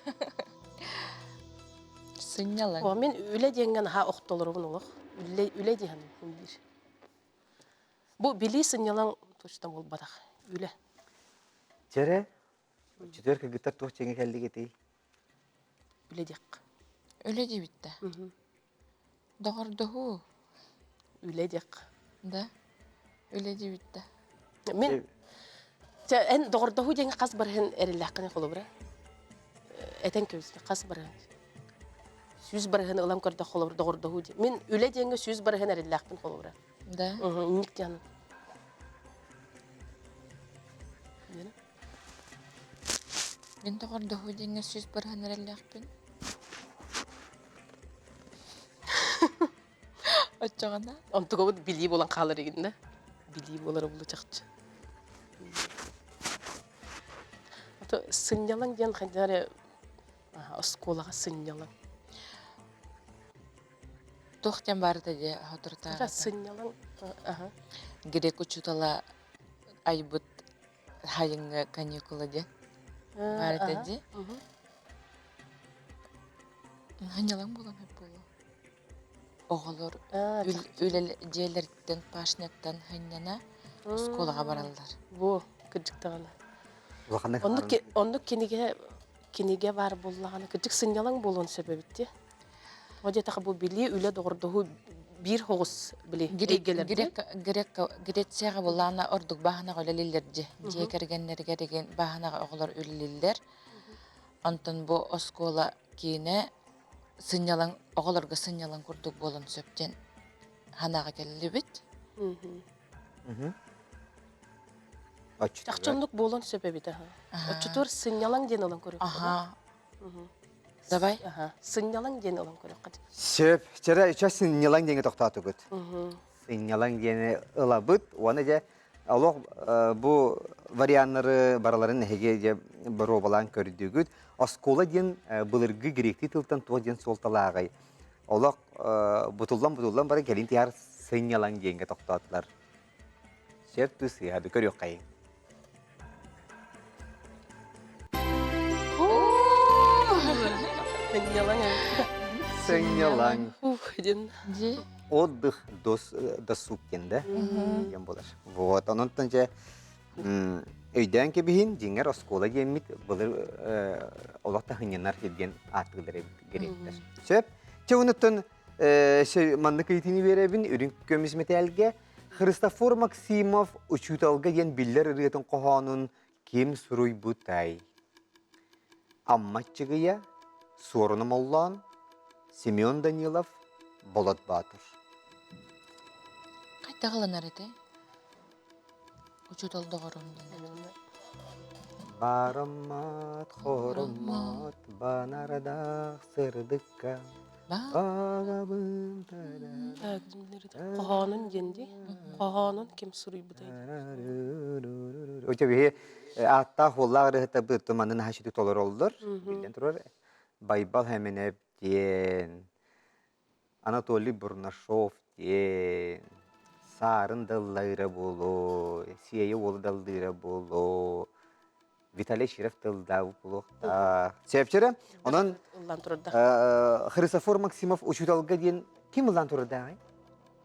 Сынньалаҥ. О, мин үлэ диэҥҥэ наһаа охтолорубун олох. Үлэ, үлэ диэн биир. Бу билии сынньалаҥ точно буолбатах. Үлэ. Чэрэ, четвер кыргыттар туох дьиҥэ кэллигитий? Үлэ диэххэ. Үлэ диэбит да. Доҕордоһуу. Үлэ диэххэ. Да. Үлэ диэбит да. Мин Чэ, эн доҕордоһуу диэҥҥэ хас барыһын эрэллээххиний холобура? Этэн кэбис, хас барыһын? Сүүс барыһын ылан көрдөх холобур доҕордоһуу диэн. Мин үлэ диэҥҥэ сүүс барыһын эрэллээхпин холобура. Да. Инник диэн. Мин доҕордоһуу диэҥҥэ 100% эрэллээхпин. Оччоҕуна? Онтугабыт билии буолан хаалар игин да. Билии буолара булу чахчы. Ото сынньалаҥ диэн хайдах эрэ оскуолаҕа сынньалаҥ. Туох диэн баарыта дии соторутааҕыта? Сынньалаҥ аха. Грек учуутала айбыт сайыҥҥы каникула диэн баарыта дии. Сынньалаҥ буолан сөп буолуо. Оҕолор дьиэлэриттэн пашняттан сынньана оскуолаҕа бараллар. Бу кырдьык даҕаны. Оннук кинигэ кинигэ баар буоллаҕына кырдьык сынньалаҥ буолуон сөп эбит дии. Тоҕо диэтэххэ бу билии, үлэ, доҕордоһуу биир соҕус били эйгэлэр Грек Грецияҕа булаана ордук бааһынаҕа үлэлииллэр дии. Дьиэ кэргэннэригэр игин бааһынаҕа оҕолор үлэлииллэр. Онтон бу оскуола киинэ сынньалаҥ оҕолорго сынньалаҥ курдук буолан сөп диэн санааҕа кэллибит. Чахчы оннук буолуон сөп эбит аха. Оччотугар сынньалаҥ диэн ылан көрүөххэ. Аха. Давай. Аха. Сынньалаҥ диэн ылан көрүөххэ. Сөп. Чара үчэ сынньалаҥ диэҥҥэ тохтоотугут. Сынньалаҥ диэни ылабыт. Уонна дьэ олох бу варианнары барыларын эһиги дьэ боруобалаан көрдүгүт. Оскуола диэн былыргы гректии тылтан туох диэн суолталааҕый? Олох бутуллан-бутуллан баран кэлин тиһэр сынньалаҥ диэҥҥэ тохтоотулар. Сөп тус сыыһа көрүөххэйиҥ. Сынньалаҥ. Сынньалаҥ. Ух, диэн. Отдых досуг диэн да диэн буолар. Вот, онон дьэ өйдөөн кэбиһин, дьиҥэр оскуола диэммит былыр олох да сынньанар диэн ааттыылар эбит гректэр. Сөп. Чэ, онуттан маннык ыйытыыны биэрэбин үрүҥ көмүс мэтээлгэ Христофор Максимов учууталга диэн биллэр ырыатын хоһоонун ким суруйбутай? Амма Аччыгыйа, Суоруна Моллоон, Семен Данилов, Болот Боотур. Хайдах ылынар этэй? Учуутал доҕорум диэн. Бараммат, хороммот, банарадаах сырдыкка Баҕабын Хоһоонун диэн дии. Хоһоонун ким суруйбутай? Очо биһи ааттаах уоллаах ырыһыттарбыт манны наһаа сүтүк толороллор. Биллэн турар Байбал Хэмэнэп диэн Анатолий Бурнашов диэн Саарын даллыыра буолуо, Сиэйэ уолу даллыыра буолуо, Виталий Широв тылдаабыт буолуохтаах. Сөпчөрө. Онон ыллаан турардаах. Христофор Максимов учууталга диэн ким ыллаан турардааҕый?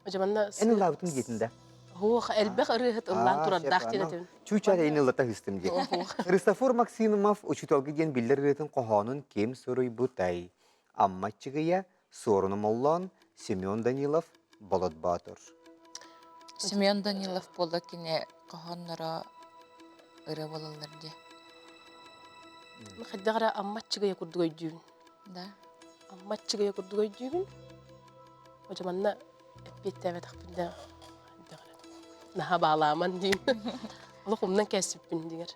Дьаманна Эн ыллаабытын диэтин да. Хуох элбэх ырыаһыт ыллаан турардаах диэн этим. Чуучаар эйин ыллата хыстым диэн. Христофор Максимов учууталга диэн биллэр ырыатын хоһоонун ким суруйбутай? Амма Аччыгыйа, Суоруна Моллоон, Семен Данилов, Болот Боотур. Семен Данилов буолла кини хоһоонноро ырыа буолаллар дии. Хайдах эрэ Амма Аччыгыйа курдук өйдүүбүн. Да. Амма Аччыгыйа курдук өйдүүбүн. Ожо манна эппиэттээбэтэхпин да хайдах эрэ наһаа баалааман диим. Олох умнан кээспиппин дигэр.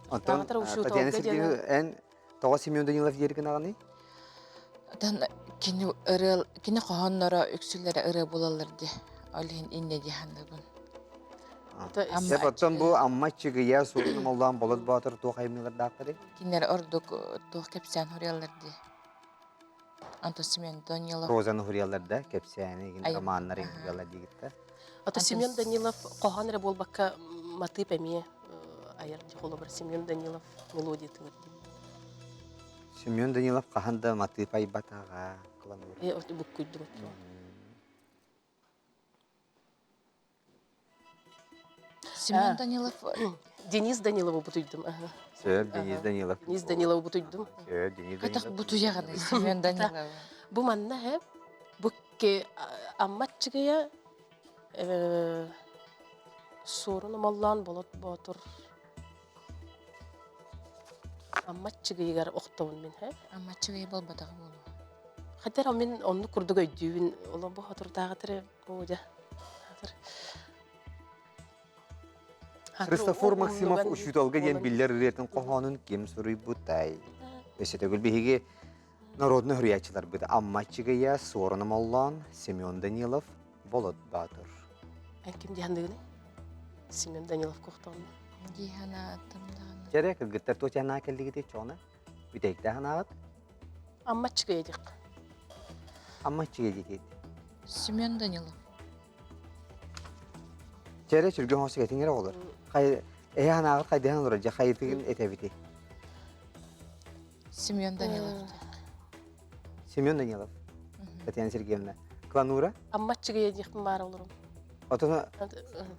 Оттон Татьяна Сергеевна, эн Тоҕо Семен Данилов диир гынаҕыный? Отон кини ырыа кини хоһоонноро үксүлэрэ ырыа буолаллар дии. Ол иһин инньэ дии саныыбын. Сөп, оттон бу Амма Аччыгыйа, Суорун Омоллоон, Болот Боотур туох айымньылардаахтарый? Кинилэр ордук туох кэпсээн суруйаллар дии. Антон Семен Данилов. Прозаны суруйаллар да, кэпсээни, романнары суруйаллар диигит да. Ото Семен Данилов хоһоон эрэ буолбакка матыып эмиэ айар холобур Семен Данилов мелодиятыгар диэн. Семен Данилов хаһан да матыып айбатаҕа кыланыыр. Э, буккуйдум. Семен Данилов Денис Даниловы бутуйдум. Сөп, Денис Данилов. Денис Даниловы бутуйдум. Сөп, Денис Хайдах бутуйаҕыный Семен Даниловы? Бу манна һэ бу амматчыгыя Суорун Омоллоон Болот Боотур Амматчыгыйыгар охтобун мин һэ. Амматчыгыйа буолбатаҕа буолуо. Хатер мин оннук курдук өйдүүбүн. Олон бу хотурдааҕытыр бу дьэ. Христофор Максимов учууталга диэн биллэр ырыатын хоһоонун ким суруйбутай? Өссө төгүл биһиги народный суруйааччыларбыт Амма Чыгыя, Суорун Омоллоон, Семен Данилов, Болот Баатыр. Эн ким диһандыгыный? Семен Данилов кухтаҕына. Диһанаатым даҕаны. Чэрэ, кыргыттар туох чаанаа кэллигити чоҕуна? Бүтэйиктээх анаабыт? Амма Чыгыя диэх. Амма Чыгыя диэки. Семен Данилов. Чэрэ сүргүн хоосук этиҥ эрэ оҕолор. Хай эһэ анаабыт хайдыһан олорор дьэ хайытыгын этэбити. Семен Данилов диэх. Семен Данилов. Татьяна Сергеевна. Кланура? Амма Чыгыя диэхпин баара олорум. Отону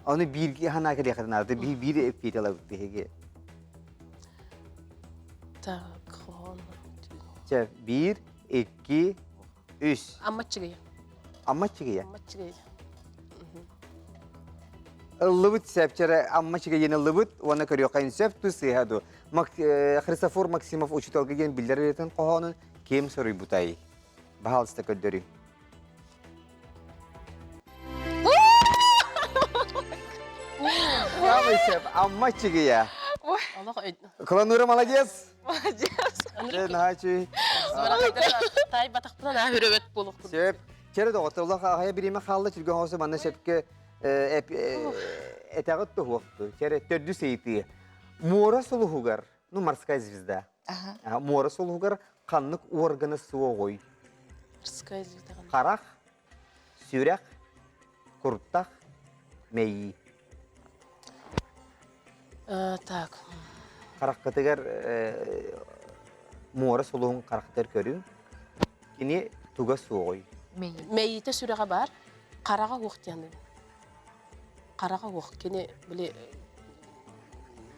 ону биирги ханаа кэлиэххитин наада. Биир биир эппиэти ылабыт биһиги. Так, хоһоон. Чэ, биир, икки, үс. Амма Чыгыя. Амма Чыгыя. Амма Чыгыя. Ыллыбыт сэпчэрэ Амма Чыгыя диэн ыллыбыт уонна көрүөххэ сөп тус сыыһа ду. Христофор Максимов учууталга диэн биллэр ырыатын хоһоонун ким суруйбутай? Баһаалыста көрдөрүҥ. Самый сөп Амма Чыгыя. Кланура молодец. Молодец. Наачы. Тай батахпынан аа хүрөбөт буолук. Сөп. Чэрэ доҕоттор, улах аҕайа бириэмэ хаалла сүргэн хоосу манна сөпкө этэҕит туһуохту. Чэрэ төрдүс ыйытыы. Муора сулуһугар, ну морская звезда. Муора сулуһугар ханнык органа суоҕуй? Морская звезда. Харах, сүрэх, куртах, мэйии. Так. Хараххытыгар муора сулуһун харахтар көрүҥ. Кини туга суоҕуй? Мэйиитэ сүрэҕэ баар, хараҕа уох диэн. Хараҕа уох. Кини били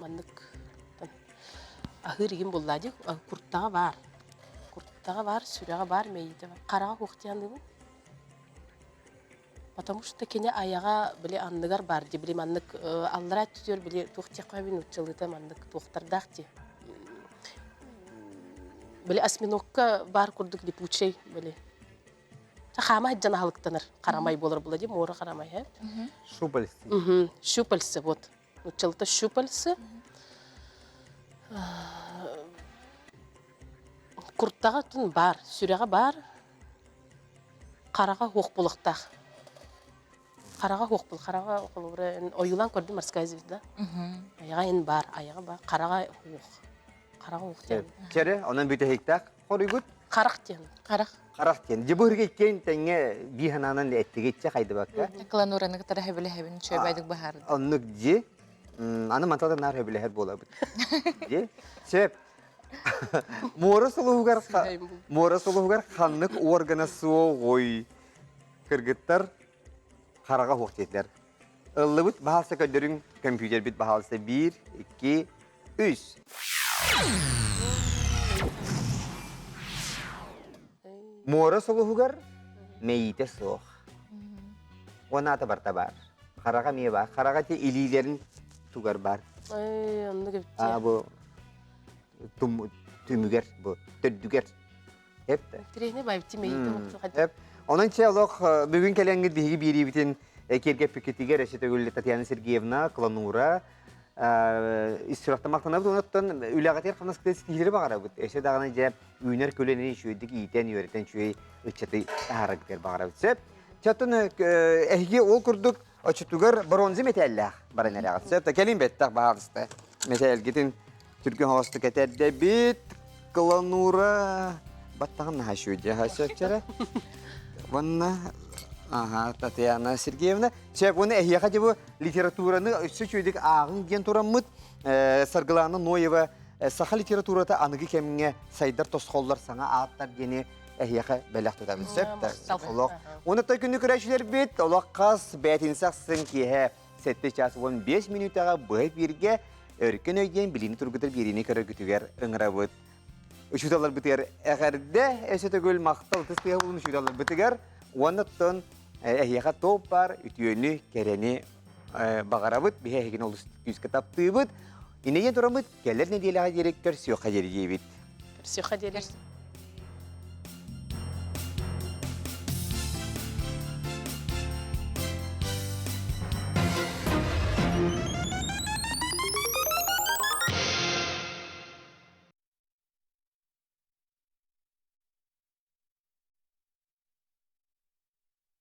маннык аһыыр игин буллаа дии. Куртаҕа баар. Куртаҕа баар, сүрэҕэ баар, мэйиитэ баар. Хараҕа уох диэн Потому что кини айаҕа били анныгар баар дии, били маннык аллараа өттүгэр били туох диэххэ сөбүй нууччалыыта маннык туохтардаах дии. Били осьминогка баар курдук липучай били. Хаама сылдьан аһылыктанар харамай буолар була дии, муора харамай э. Щупальцы. Щупальцы вот. Нууччалыыта щупальцы. Куртаҕа тун баар, сүрэҕэ баар, Хараҕа суох буолуохтаах. Хараҕа суох буол, хараҕа холобура ойуулаан көрдүм морская звезда. Айаҕа ин баар, айаҕа баар, хараҕа суох. Хараҕа суох диэн. Чэрэ, онон бүтэһиктээх хоруйгут? Харах диэн. Харах. Харах диэн. Дьыбырга иккиэн тэҥҥэ бии санаанан эттигиччэ хайдыбакка. Кланураны кытары сөбүлэһэбин, үчүгэйдик быһаардым. Оннук дьи. Аны мантан наар сөбүлэһэр буолабыт. Дьи. Сөп. Муора сулуһугар муора сулуһугар ханнык органа суоҕуй? Кыргыттар хараҕа суох диэтилэр. Ыллыбыт баһаалыста көрдөрүҥ, компьютербит баһаалыста биир, икки, үс. Муора сулуһугар мэйиитэ суох. Уонаата барта баар. Хараҕа эмиэ баар. Хараҕа ти илиилэрин тугар баар. Ой, оннук эбит. А бу түмүгэр бу төрдүгэр эп Тирehне байбытым эйитим эп Онон чэ олох бүгүн кэлэҥҥит биһиги биэриибитин киэргэппиккитигэр өссө төгүл Татьяна Сергеевна Кланура ис сүрэхтэн махтанабыт онуттан үлэҕитигэр хамнаскытын ситиһиилэри баҕарабыт. Өссө даҕаны дьэ үүнэр көлүөнэни үчүгэйдик иитэн, үөрэтэн үчүгэй ыччаты таһаараргытыгар баҕарабыт. Сөп. Чаттан эһиги ол курдук Оччотугар бронза мэтээллээх баран эрэҕит. Сөп да кэлин бэттэх баһаалыста. Мэтээлгитин түргэн хоҕостук этэрдэбит. Кланура баттаҕын наһаа үчүгэй сөпчөрө. Уонна Ага, Татьяна Сергеевна. Сөп, уонна эһиэхэ дьэ бу литератураны өссө үчүгэйдик ааҕыҥ диэн тураммыт Саргылана Ноева саха литературата аныгы кэмҥэ сайдар тосхоллор саҥа ааттар диэни эһиэхэ бэлэх тутабын сөп да олох уонна той күнү көрөөччүлэрбит олох хас бээтинсэ ахсын киэһэ 7 час 15 мүнүүтэҕэ быһа эфиргэ өркөн өй диэн билиини тургутар биэриини көрөргүтүгэр ыҥырабыт учууталларбытыгар эҕэрдэ өссө төгүл махтал ытыс тыаһа булун учууталларбытыгар уонна оттон эһиэхэ топ бар үтүөнү кэрэни баҕарабыт биһи эһигини олус күүскэ таптыыбыт инэйэн тураммыт кэлэр нэдиэлэҕэ диэри көрсүөххэ диэри диэбит көрсүөххэ диэри.